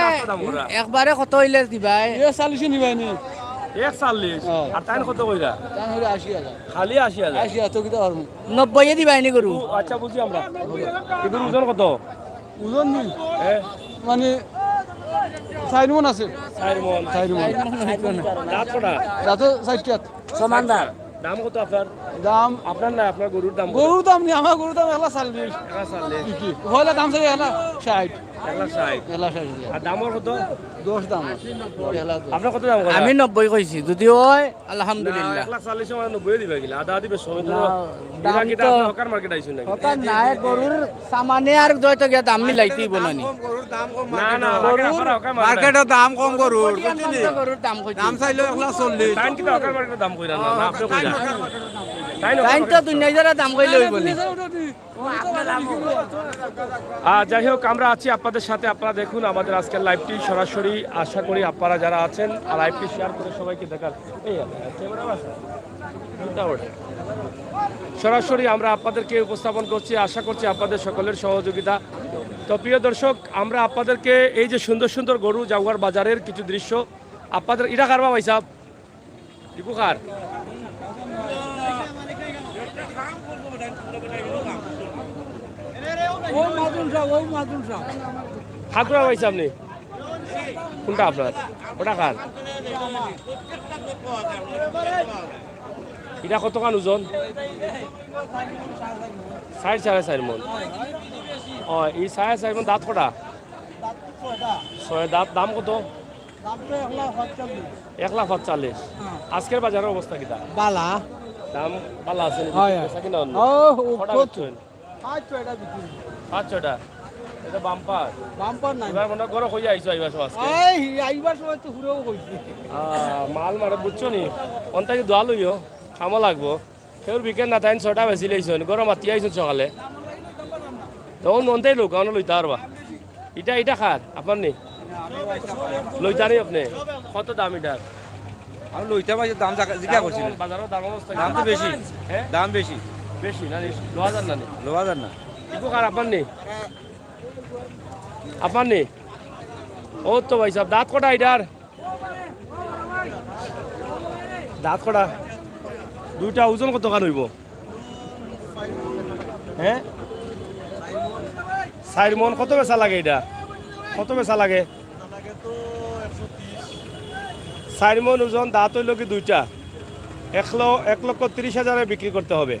একবারে কত হইলে দিবাই? এ চল্লিশে নিবাইনি। এক চল্লিশ? হ্যাঁ। আর তাইন কত কইরা? তাইন হইলে আশি হাজার। খালি আশি হাজার? আশি হাজার তো কিতা পারমু? নব্বইয়ে দিবাইনি গরু। ও, আচ্ছা, বুঝি আমরা। এগুর ওজন কত? ওজন নি? হ্যাঁ। মানে চাইর মন আছে। চাইর মন। চাইর মন। দাঁত কটা? দাঁত চাইরটা। সমান দাম। দাম কত আপনার? দাম আপনার না, আপনার গরুর দাম কত? গরুর দাম নি, আমার গরুর দাম এক লাখ চল্লিশ। এক লাখ চল্লিশ। কি? হইলে দাম চাই এক লাখ ষাট। এক লাখ ষাট। এক লাখ ষাট হাজার। আর দাম অর কত? দশ দাম। এক লাখ দশ। আপনার কত দাম করা? আমি নব্বই কইছি, যদি হয় আলহামদুলিল্লাহ। না, এক লাখ চল্লিশ মানে নব্বই দিবা কিলা? আধা আধি বেশ সময় তো। না, দাম কিতা তো আপনার হকার মার্কেট আইছইন নাকি? হকার নাই, গরুর সামানে আর যত গিয়া দাম মিলাইতেই বলানি। না, না, গরুর মার্কেটর দাম কম গরুর, বুঝছইন নি? গরুর দাম কইছি। দাম চাইলো এক লাখ চল্লিশ। তাইন কিতা হকার মার্কেটর দাম কইরা না, না, আপনি কইরা? তাইন তো দুনিয়া যারা দাম কইলে হইব নি। আহ, যাই হোক, আমরা আছি আপনাদের সাথে। আপনারা দেখুন আমাদের আজকের লাইভটি সরাসরি। আশা করি আপনারা যারা আছেন, আর লাইভটি শেয়ার করে সবাইকে দেখান। এই, ক্যামেরা আছে? চিন্তা করে। সরাসরি আমরা আপনাদেরকে উপস্থাপন করছি। আশা করছি আপনাদের সকলের সহযোগিতা। তো প্রিয় দর্শক, আমরা আপনাদেরকে এই যে সুন্দর সুন্দর গরু জাউয়ার বাজারের কিছু দৃশ্য আপনাদের, এটা কার বা ভাই সাহেব? ইগু কার? ও মাজুন সাহেব, ও মাজুন সাহেব। ঠাকুরা ভাই সাহেব নি? কোনটা আপনার? ওটা কার? এটা কতখান ওজন? চাইর, সাড়ে চাইর মন। ও, এই সাড়ে চাইর মন। দাঁত কটা? ছয় দাঁত। দাম কত? এক লাখ পাঁচচল্লিশ। আজকের বাজারের অবস্থা কিতা? বালা। দাম বালা আছে নি? হয়, হয়। বেচা কিনা অন্য? ও, ও, কটা কত? বেচছেন? পাঁচ ছয়টা বিক্রি। পাঁচ ছয়টা? এটা বাম্পার। বাম্পার নাই। এবার মনে হয় গরো কইয়া আইছো আইবার সময় আজকে। এই, আইবার সময় তো হুরেও কইছি। আহ, মাল মারে বুঝছো নি? অন্তা কি দোয়া লইও, খামো লাগবো। কেউর বিকেল না, তাইন ছয়টা বেশি লইছইন, গরো মাতি আইছইন সকালে। তখন মনটাই লোক, আমরা লইতা পারবা। ইটা, ইটা কার? আপনার নি? লইতা নি আপনি? কত দাম ইটার? আমি লইতা পারছি, দাম জিকা করছি না। বাজারর দাম অবস্থা দাম তো বেশি। হ্যাঁ? দাম বেশি। বেশি না নি? লওয়া যার না নি? লওয়া যার না। ইগু কার, আপনার নি? আপনার নি? ও তো ভাই সাহেব, দাঁত কটা ইটার? দাঁত কটা? দুইটা ওজন কতখান হইব? হ্যাঁ, চাইর মন। কত বেচা লাগে এটা? কত বেচা লাগে? চাইর মন ওজন, দাঁত হইল কি দুইটা, এক ল-, এক লক্ষ তিরিশ হাজারে বিক্রি করতে হবে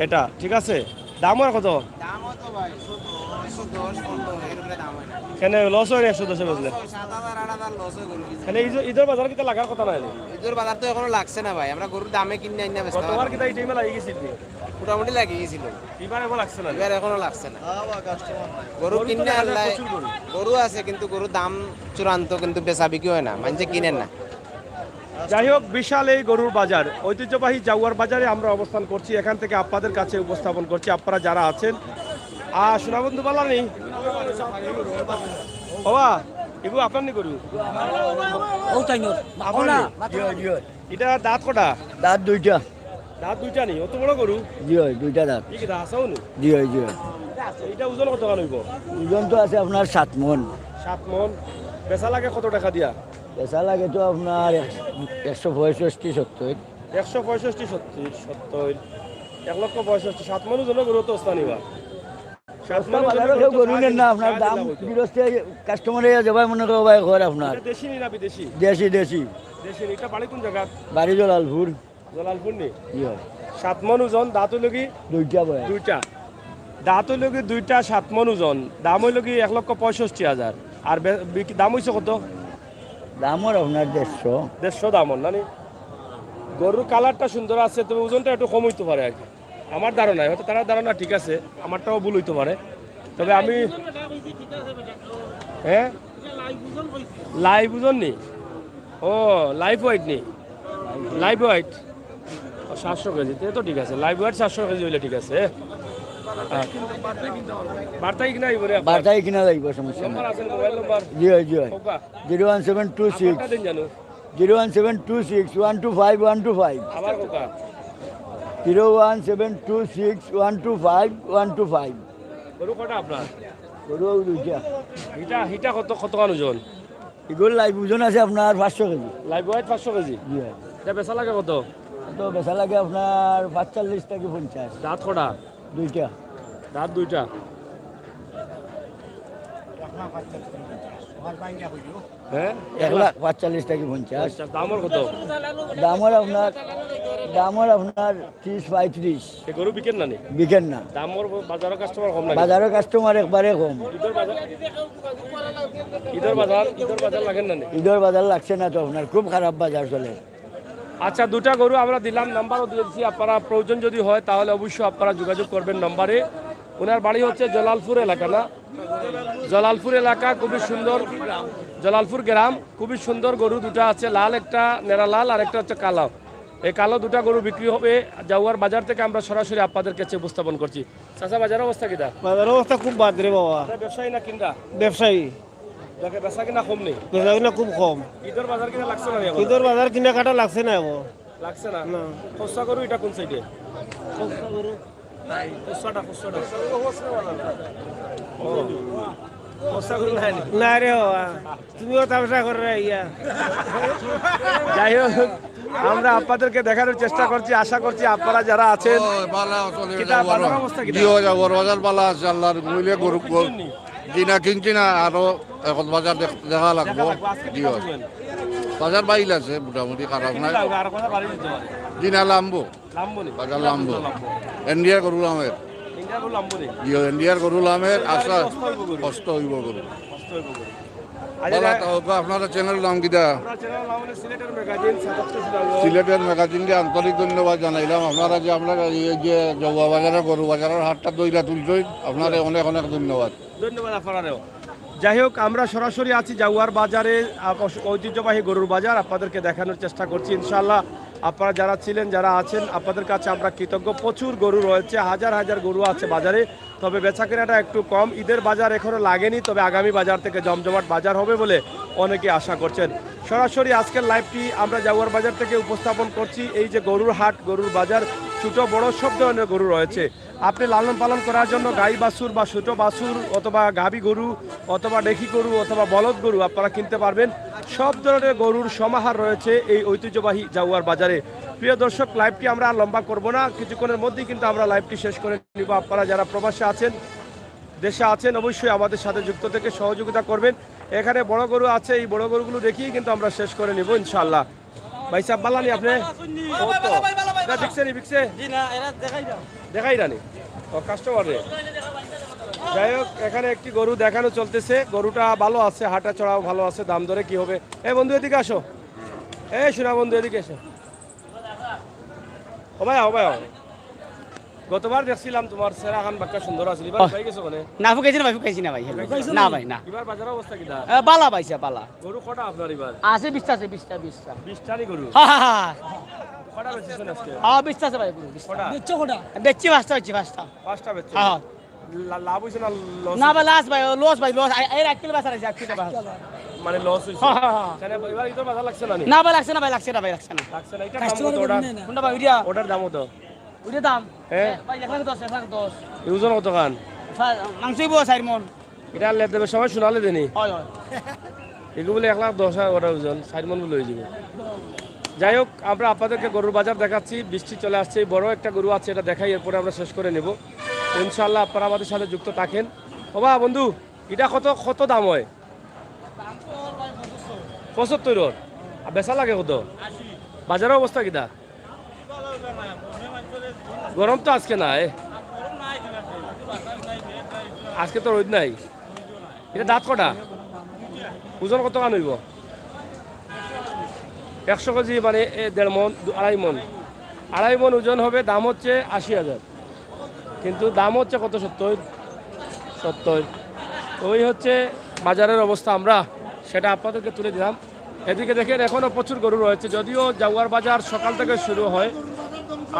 এটা, ঠিক আছে? দাম আর কত? দাম অত ভাই, একশো দশ, একশো দশ, পনেরো, এর উপরে দাম হয় না। কেনে লস হয় না একশো দশে বেচলে? লস হয়, সাত হাজার, আট হাজার লস হয় গরু কিনতে। কেনে ঈদ-, ঈদর বাজার কিতা লাগার কথা নায় নি? ঈদর বাজার তো এখনো লাগছে না ভাই, আমরা গরুর দামে কিনে আনি না বেচতে গতবার পারি। কিতা এই টাইমে লাগি গেছিল নি? মোটামুটি লাগি গেছিল। এবার এখন লাগছে না নি? এবার এখনো লাগছে না। গরু গরু তো কিনে দেখা যায় আনলাই, প্রচুর গরু। গরু আছে কিন্তু গরুর দাম চূড়ান্ত কিন্তু বেচা বিক্রি হয় না, মানুষে কিনেন না। যাই হোক, বিশাল এই গরুর বাজার, ঐতিহ্যবাহী জাউয়ার বাজারে আমরা অবস্থান করছি। এখান থেকে আপনাদের কাছে উপস্থাপন করছি, আপনারা যারা আছেন। আর সোনাবন্ধু বালা নেই, বাবা, এগু আপনার নি গরু? ও তাই নয়। আপনার নি? জি অয়, জি অয়। ইটা দাঁত কটা? দাঁত দুইটা। দাঁত দুইটা নি? অত বড় গরু? জি অয়, দুইটা দাঁত। ই কিতা হাছাউ নি? জি অয়, জি অয়। ইটা ওজন কত খান অইবো? ওজন তো আছে আপনার সাত মন। সাত মন। বেচা লাগে কত টেকা দিয়া? বেচা লাগে তো আপনার এক-, একশো পঁয়ষট্টি, সত্তর। একশো পঁয়ষট্টি, সত্তর, সত্তর। এক লক্ষ পঁয়ষট্টি, সাত মন ওজনর গরু তো অস্তা নিবা। সাত মন ওজনর বাজারো গরু কেউ তো গরু নেন না, আপনার দাম গিরস্তে কাস্টমারে জবাই মনে করো ভাই ঘর আপনার। ইটা দেশি নি না বিদেশি? দেশি, দেশি। দেশি নি। ইটা বাড়ি কোন জাগাত? বাড়ি জলালপুর। জলালপুর নি? জি অয়। সাত মন ওজন, দাঁত অইলো কি? দুইটা বয়স। দুইটা। দাঁত অইলো কি দুইটা, সাত মন ওজন, দাম অইলো কি এক লক্ষ পঁয়ষট্টি হাজার। আর বে-, বিক-, দাম অইছে কত? দাম অর আপনার দেড়শো। দেড়শো দাম অর না নি? গরুর কালারটা সুন্দর আছে, তবে ওজনটা একটু কম অইতো পারে আর কি। আমার ধারণায়, হয়তো তারার ধারণা ঠিক আছে, আমারটাও ভুল অইতো পারে। তবে আমি, হ্যাঁ, লাইভ ওজন নি? ও, লাইভ ওয়েট নি? Live weight. ও, সাতশো কেজি, তে তো ঠিক আছে। লাইভ ওয়েট সাতশো কেজি অইলে ঠিক আছে। হ্যাঁ। বার্তায় কিনা আইবো রে আপনার? বার্তায় কিনা যাইবো, সমস্যা নাই। নম্বর আছে, মোবাইল নম্বর? জি অয়, জি অয়। কউক্কা। Zero one seven two six. আপনারটা দিন জানো। Zero one seven two six one two five one two five. আবার কউক্কা। Zero one seven two six one two five one two five. গরু কটা আপনার? গরু দুইটা। ইটা, ইটা কত, কত খান ওজন? ইগুর লাইভ ওজন আছে আপনার পাঁচশো কেজি। লাইভ ওয়েট পাঁচশো কেজি? জি অয়। ইটা বেচা লাগে কত? তো বেচা লাগে আপনার পাঁচচল্লিশ থাকি পঞ্চাশ। দাঁত কটা? দুইটা। দাঁত দুইটা। হ্যাঁ? এক লাখ পাঁচচল্লিশ থাকি পঞ্চাশ। আচ্ছা, দাম অর কত? দাম অর আপনার, দাম অর আপনার ত্রিশ পঁয়ত্রিশ। এ গরু বিকের না নি? বিকের না। দাম অর বাজারো কাস্টমার কম না নি? বাজারো কাস্টমার একবারে কম। ইদর বাজার, ইদর বাজার, ইদর বাজার লাগের না নি? ইদর বাজার লাগছে না তো আপনার, খুব খারাপ বাজার চলে। আচ্ছা, দুটা গরু আমরা দিলাম, নাম্বারও দিয়েছি, আপনারা প্রয়োজন যদি হয় তাহলে অবশ্যই আপনারা যোগাযোগ করবেন নম্বরে। ওনার বাড়ি হচ্ছে জলালপুর এলাকা না? জলালপুর এলাকা, খুবই সুন্দর, জলালপুর গ্রাম, খুবই সুন্দর গরু দুটা আছে, লাল একটা, নেড়া লাল, আর একটা হচ্ছে কালো। এই কালো দুটা গরু বিক্রি হবে জাউয়ার বাজার থেকে, আমরা সরাসরি আপনাদের কাছে উপস্থাপন করছি। চাচা, বাজার অবস্থা কিতা? বাজার অবস্থা খুব বাদ রে বাবা। আপনারা ব্যবসায়ী না কিনরা? ব্যবসায়ী। দেখে বেচা কিনা কম নি? বেচা কিনা খুব কম। ইদর বাজার কিনা লাগছে না নি এখন? ইদর বাজার কিনা কাটা লাগছে না এখন। লাগছে না? না। খোসা গরু ইটা কোন সাইডে? খোসাটা, খোসাটা। ও। খোসা গরু নাই নি? না রে বাবা, তুমিও তামশা কররায় ইয়া। যাই হোক, আমরা আপনাদেরকে দেখানোর চেষ্টা করছি, আশা করছি আপনারা যারা আছেন, ও, বালা চলে কিতা, যাবো। বাজার অবস্থা কিতা? জি, ও যাবো, বাজার বালা আছে, আল্লাহর রহমতে গরু, গরু, জি না, কিনছি না, আরো এখন বাজার দেখ-, দেখা লাগবো। দেখা লাগবো। আজকে জি, কিতা ও। বলবেন? বাজার বাইল আছে, মোটামুটি খারাপ নাই। আর কথা বাড়ি দিতে পারে। জি না, লামবো। লামবো নি? বাজার লামবো। লামবো। ইন্ডিয়ার গরু লামের। ইন্ডিয়ার গরু লামবো নি? জি, ইন্ডিয়ার গরু লামের, ইন্ডিয়ার আশা গরু অস্ত অইবো গরু। অস্ত অইবো গরু। অস্ত অইবো গরু। আচ্ছা, বালা, যা- তা হোক, আপনারা চ্যানেল নাম কিতা? আমরা চ্যানেল নাম হলো সিলেটের ম্যাগাজিন, সাতাত্তর সিলেটের ম্যাগাজিনকে আন্তরিক ধন্যবাদ জানাইলাম। আপনারা যে, আমরা এই যে জউয়া বাজারে গরু বাজারের হাটটা দইরা তুলছইন, আপনারা অনেক অনেক ধন্যবাদ। ধন্যবাদ আপনারারেও। যাই হোক, আমরা সরাসরি আছি জাউয়ার বাজারে, আহ, ঐতিহ্যবাহী গরুর বাজার আপনাদেরকে দেখানোর চেষ্টা করছি। ইনশাআল্লাহ, আপনারা যারা ছিলেন, যারা আছেন, আপনাদের কাছে আমরা কৃতজ্ঞ। প্রচুর গরু রয়েছে, হাজার হাজার গরু আছে বাজারে, তবে বেচাকেনাটা একটু কম। ঈদের বাজার এখনো লাগেনি, তবে আগামী বাজার থেকে জমজমাট বাজার হবে বলে অনেকে আশা করছেন। সরাসরি আজকের লাইভটি আমরা জাউয়ার বাজার থেকে উপস্থাপন করছি। এই যে গরুর হাট, গরুর বাজার, ছোট বড় সব ধরনের গরু রয়েছে। আপনি লালন পালন করার জন্য গাই বাছুর বা ছোট বাছুর অথবা গাভী গরু অথবা ডেখি গরু অথবা বলদ গরু আপনারা কিনতে পারবেন। সব ধরনের গরুর সমাহার রয়েছে এই ঐতিহ্যবাহী জাউয়ার বাজারে। প্রিয় দর্শক, লাইভটি আমরা আর লম্বা করব না, কিছুক্ষণের মধ্যেই কিন্তু আমরা লাইভটি শেষ করে নিব। আপনারা যারা প্রবাসে আছেন, দেশে আছেন, অবশ্যই আমাদের সাথে যুক্ত থেকে সহযোগিতা করবেন। এখানে বড় গরু আছে, এই বড় গরুগুলো দেখিয়ে কিন্তু আমরা শেষ করে নিব ইনশাআল্লাহ। ভাই সাহেব, বালা নি আপনি? ও তো। এটা বিকছে নি, বিকছে? জি না, এরা দেখাই দাও। দেখাই রানি। ও, কাস্টমার রে। যাই হোক, এখানে একটি গরু দেখানো চলতেছে। গরুটা ভালো আছে, হাঁটা চড়াও ভালো আছে, দাম দরে কি হবে? এ বন্ধু, এদিকে আসো। এই শোনা বন্ধু, এদিকে এসো। ও ভাই, ও ভাই, ও। গতবার দেখছিলাম তোমার সেরা খান বাক্কা সুন্দর আছিল। এবার আহ। পাই গেছো মানে? না, ফুকাইছি না ভাই, ফুকাইছি না ভাই। ফুকাইছো না না? ভাই, না। এবার বাজার অবস্থা কিতা? এ, বালা পাইছে, বালা। গরু কটা আপনার এবার? আছে বিশটা, আছে বিশটা, বিশটা। বিশটা নি গরু? হা, হা, হা। কটা বেচছেন আজকে? হ্যাঁ, বিশটা আছে ভাই, গরু বিশটা। কটা? বেচছো কটা? বেচছি পাঁচটা, বেচছি পাঁচটা। পাঁচটা বেচছেন? হ্যাঁ, হ্যাঁ। লা-, লাভ হইছে না লস? না ভাই, লস ভাই, লস ভাই, লস। এই এক কিলো বাজার আছে, এক কিলো বাজার। মানে লস হইছে? হ্যাঁ, হ্যাঁ, হ্যাঁ। তাহলে এবার ইতর বাজার লাগছে না নি? না ভাই, লাগছে না ভাই, লাগছে না ভাই, লাগছে না। লাগছে না। এটা দাম কত ওটার? কোনটা ভাই, ওইটা? ওটার দাম কত? ওইটা দাম? হ্যাঁ। ভাই, এক লাখ দশ, এক লাখ দশ। এই ওজন কত খান? মাংস হইব চার মন। এটা লেদ দেবে সবাই শোনালে দেনি। হয়, হয়। এগুলো বলে এক লাখ দশ হাজার ওটার ওজন, চার মন বলে হয়ে যাবে। যাই হোক, আমরা আপনাদেরকে গরুর বাজার দেখাচ্ছি। বৃষ্টি চলে আসছে, এই বড় একটা গরু আছে, এটা দেখাই, এরপরে আমরা শেষ করে নেব। ইনশাআল্লাহ, আপনারা আমাদের সাথে যুক্ত থাকেন। ও বা বন্ধু, এটা কত, কত দাম হয়? পঁচাত্তর ওর। আর বেচা লাগে কত? বাজারের অবস্থা কিতা? গরম তো আজকে নাই। আজকে তো রোদ নাই। এটা দাঁত কটা? ওজন কত খান হইব? একশো কেজি মানে এ, দেড় মন, দু-, আড়াই মন। আড়াই মন ওজন হবে, দাম হচ্ছে আশি হাজার। কিন্তু দাম হচ্ছে কত? সত্তর। সত্তর। তো এই হচ্ছে বাজারের অবস্থা, আমরা সেটা আপনাদেরকে তুলে দিলাম। এদিকে দেখেন, এখনো প্রচুর গরু রয়েছে, যদিও জাউয়ার বাজার সকাল থেকে শুরু হয়।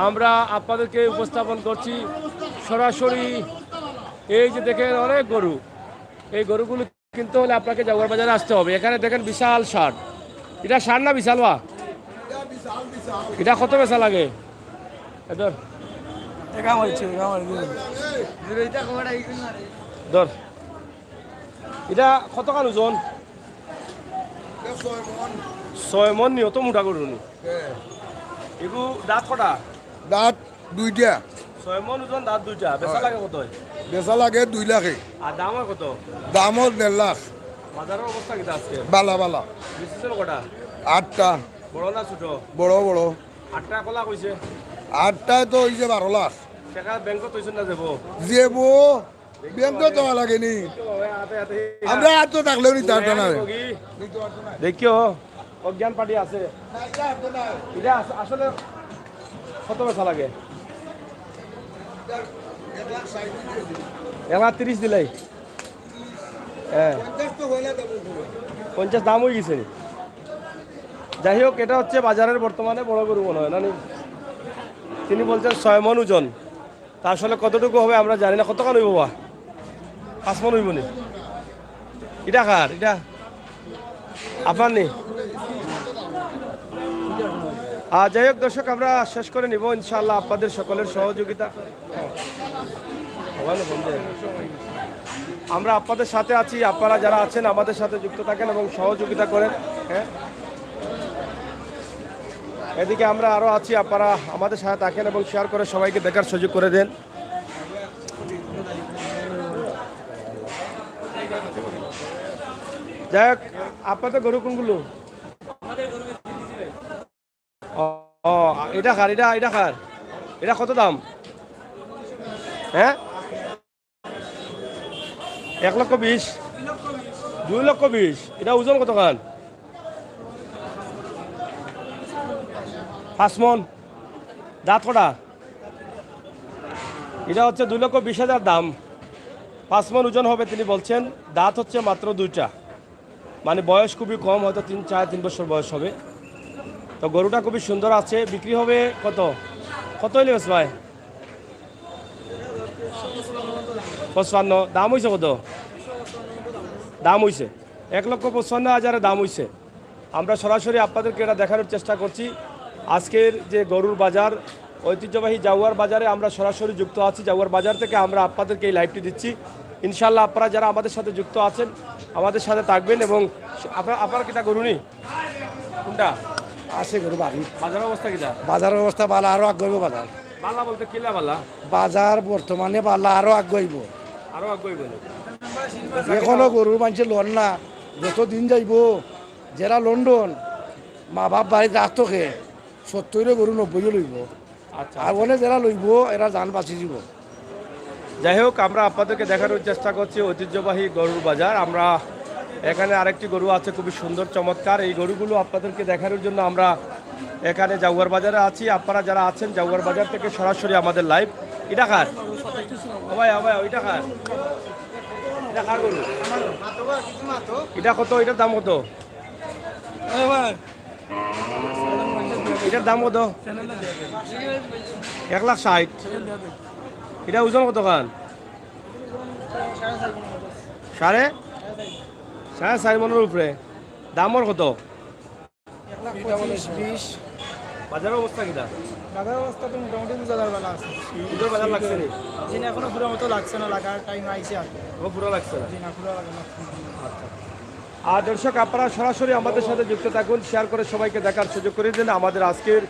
আমরা আপনাদেরকে উপস্থাপন করছি সরাসরি। এই যে দেখেন, অনেক গরু। এই গরুগুলো কিনতে হলে আপনাকে জাউয়ার বাজারে আসতে হবে। এখানে দেখেন, বিশাল ষাঁড়। এটা ষাঁড় না বিশাল বা? এটা কত বেচা লাগে? এ ধর। ধর। এটা কত খান ওজন? ছয় মন নি, অত মোটা গরু নি। এগু দাঁত কটা? দাঁত দুইটা। ছয় মন ওজন, দাঁত দুইটা। বেচা লাগে কত? বেচা লাগে দুই লাখে। আর দাম হয় কত? দাম হয় দেড় লাখ। বাজারের অবস্থা কিতা আজকে? বালা, বালা। বেচছইন কটা? আটটা। বড় না ছোট? বড়, বড়। আটটা কলা কইছে? আটটায় তো হইছে বারো লাখ। টাকা ব্যাংকত থইছইন না যাইবো? যাইবো। ব্যাংকত দেওয়া লাগেনি। আমরা আর তো থাকলেও নিতে পারতো না। দেখিও, অজ্ঞান পার্টি আছে। এটা আস-, আসলে কত বেচা লাগে? এক লাখ তিরিশ দিলাই। হ্যাঁ। পঞ্চাশ দাম হয়ে গেছে নি? যাই হোক, এটা হচ্ছে বাজারের বর্তমানে বড় গরু মনে হয়, না নি? তিনি বলছেন ছয় মন ওজন। তা আসলে কতটুকু হবে আমরা জানি না। কতখান হইব বা? পাঁচ মন হইব নি? এটা কার? এটা আপনার নি? আর যাই হোক দর্শক, আমরা শেষ করে নিব ইনশাআল্লাহ আপনাদের সকলের সহযোগিতা। আমরা আপনাদের সাথে আছি, আপনারা যারা আছেন আমাদের সাথে যুক্ত থাকেন এবং সহযোগিতা করেন। হ্যাঁ, এদিকে আমরা আরও আছি, আপনারা আমাদের সাথে থাকেন এবং শেয়ার করে সবাইকে দেখার সুযোগ করে দেন। যাই হোক, আপনাদের গরু কোনগুলো? ও, ও, এটা কার? এটা, এটা কার? এটা কত দাম? হ্যাঁ, এক লক্ষ বিশ। দুই লক্ষ বিশ। এটা ওজন কত খান? পাঁচ মন। দাঁত কটা? এটা হচ্ছে দুই লক্ষ বিশ হাজার দাম। পাঁচ মন ওজন হবে, তিনি বলছেন। দাঁত হচ্ছে মাত্র দুইটা, মানে বয়স খুবই কম, হয়তো তিন, চার, তিন বছর বয়স হবে। তো গরুটা খুবই সুন্দর আছে। বিক্রি হবে কত? কত হইলে বেচবা? পঁচপান্ন। দাম হইছে কত? দাম হইছে এক লক্ষ পঁচপান্ন হাজারে দাম হইছে। আমরা সরাসরি আপনাদেরকে এটা দেখানোর চেষ্টা করছি। আজকের যে গরুর বাজার, ঐতিহ্যবাহী জাউয়ার বাজারে আমরা সরাসরি যুক্ত আছি। জাউয়ার বাজার থেকে আমরা আপনাদেরকে এই লাইভটি দিচ্ছি। ইনশাআল্লাহ, আপনারা যারা আমাদের সাথে যুক্ত আছেন, আমাদের সাথে থাকবেন। এবং আপনার, আপনার কিতা গরু নি? কোনটা? আছে গরু বাড়ি। বাজারের অবস্থা কিতা? বাজারের অবস্থা বালা, আরো আগুয়াইব বাজার। বালা বলতে কিলা বালা? বাজার বর্তমানে বালা, আরো আগুয়াইব। আরো আগুয়াইব নি? এখনো গরুর মানষে লন না, যত দিন যাইব, যেরা লন্ডন, মা বাপ বাড়িত রাখতো কে, সত্তইরে গরু নব্বইও লইব। আচ্ছা। আর অনে যেরা লইব, এরা জান বাঁচি দিব। যাই হোক, আমরা আপনাদেরকে দেখানোর চেষ্টা করছি ঐতিহ্যবাহী গরুর বাজার। আমরা এখানে আরেকটি গরু আছে, খুবই সুন্দর, চমৎকার। এই গরুগুলো আপনাদেরকে দেখানোর জন্য আমরা এখানে জাউয়ার বাজারে আছি। আপনারা যারা আছেন জাউয়ার বাজার থেকে সরাসরি আমাদের লাইভ। এটা কার? ও ভাই, ও ভাই, ওইটা কার? এটা কার গরু? এটা কত? এটার দাম কত? এটার দাম কত? এক লাখ ষাট। এটা ওজন কত খান? সাড়ে সাড়ে চার মনের উপরে। দামর কত? এক লাখ পঁচিশ, বিশ। বাজারর অবস্থা কিতা? বাজারর অবস্থা তো মোটামুটি বুঝা যার বালা আছে। ইদর বাজার লাগছে নি? জি না, এখনো পুরা মতো লাগছে না, লাগার টাইম আইছে আর কি। ও, পুরা লাগছে না? জি না, পুরা লাগা লাগছে না। আচ্ছা। আর দর্শক, আপনারা সরাসরি আমাদের সাথে যুক্ত থাকুন, শেয়ার করে সবাইকে দেখার সুযোগ করে দিন। আমাদের আজকের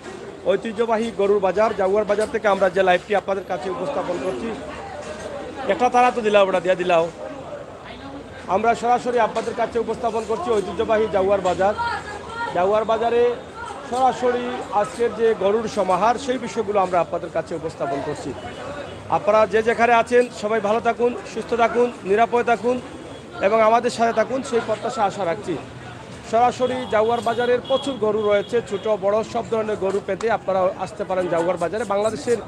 ঐতিহ্যবাহী গরুর বাজার, জাউয়ার বাজার থেকে আমরা যে লাইভটি আপনাদের কাছে উপস্থাপন করছি, একটা তারা তো দিলাও, ওটা দিয়া দিলাও। আমরা সরাসরি আপনাদের কাছে উপস্থাপন করছি ঐতিহ্যবাহী জাউয়ার বাজার। জাউয়ার বাজারে সরাসরি আজকের যে গরুর সমাহার, সেই বিষয়গুলো আমরা আপনাদের কাছে উপস্থাপন করছি। আপনারা যে যেখানে আছেন, সবাই ভালো থাকুন, সুস্থ থাকুন, নিরাপদে থাকুন এবং আমাদের সাথে থাকুন, সেই প্রত্যাশা আশা রাখছি। সরাসরি জাউয়ার বাজারের প্রচুর গরু রয়েছে, ছোট বড় সব ধরনের গরু পেতে আপনারা আসতে পারেন জাউয়ার বাজারে। বাংলাদেশের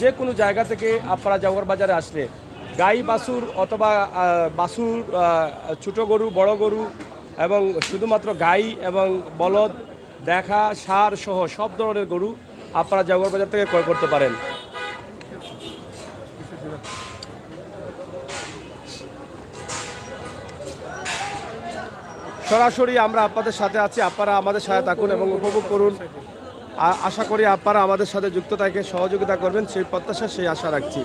যে কোনো জায়গা থেকে আপনারা জাউয়ার বাজারে আসলে গাই বাছুর অথবা, আহ, বাছুর, আহ, ছোট গরু, বড় গরু এবং শুধুমাত্র গাই এবং বলদ, দেখা, ষাঁড় সহ সব ধরনের গরু আপনারা জাউয়ার বাজার থেকে ক্রয় করতে পারেন। সরাসরি আমরা আপনাদের সাথে আছি, আপনারা আমাদের সাথে থাকুন এবং উপভোগ করুন। আ-, আশা করি আপনারা আমাদের সাথে যুক্ত থেকে সহযোগিতা করবেন, সেই প্রত্যাশা, সেই আশা রাখছি।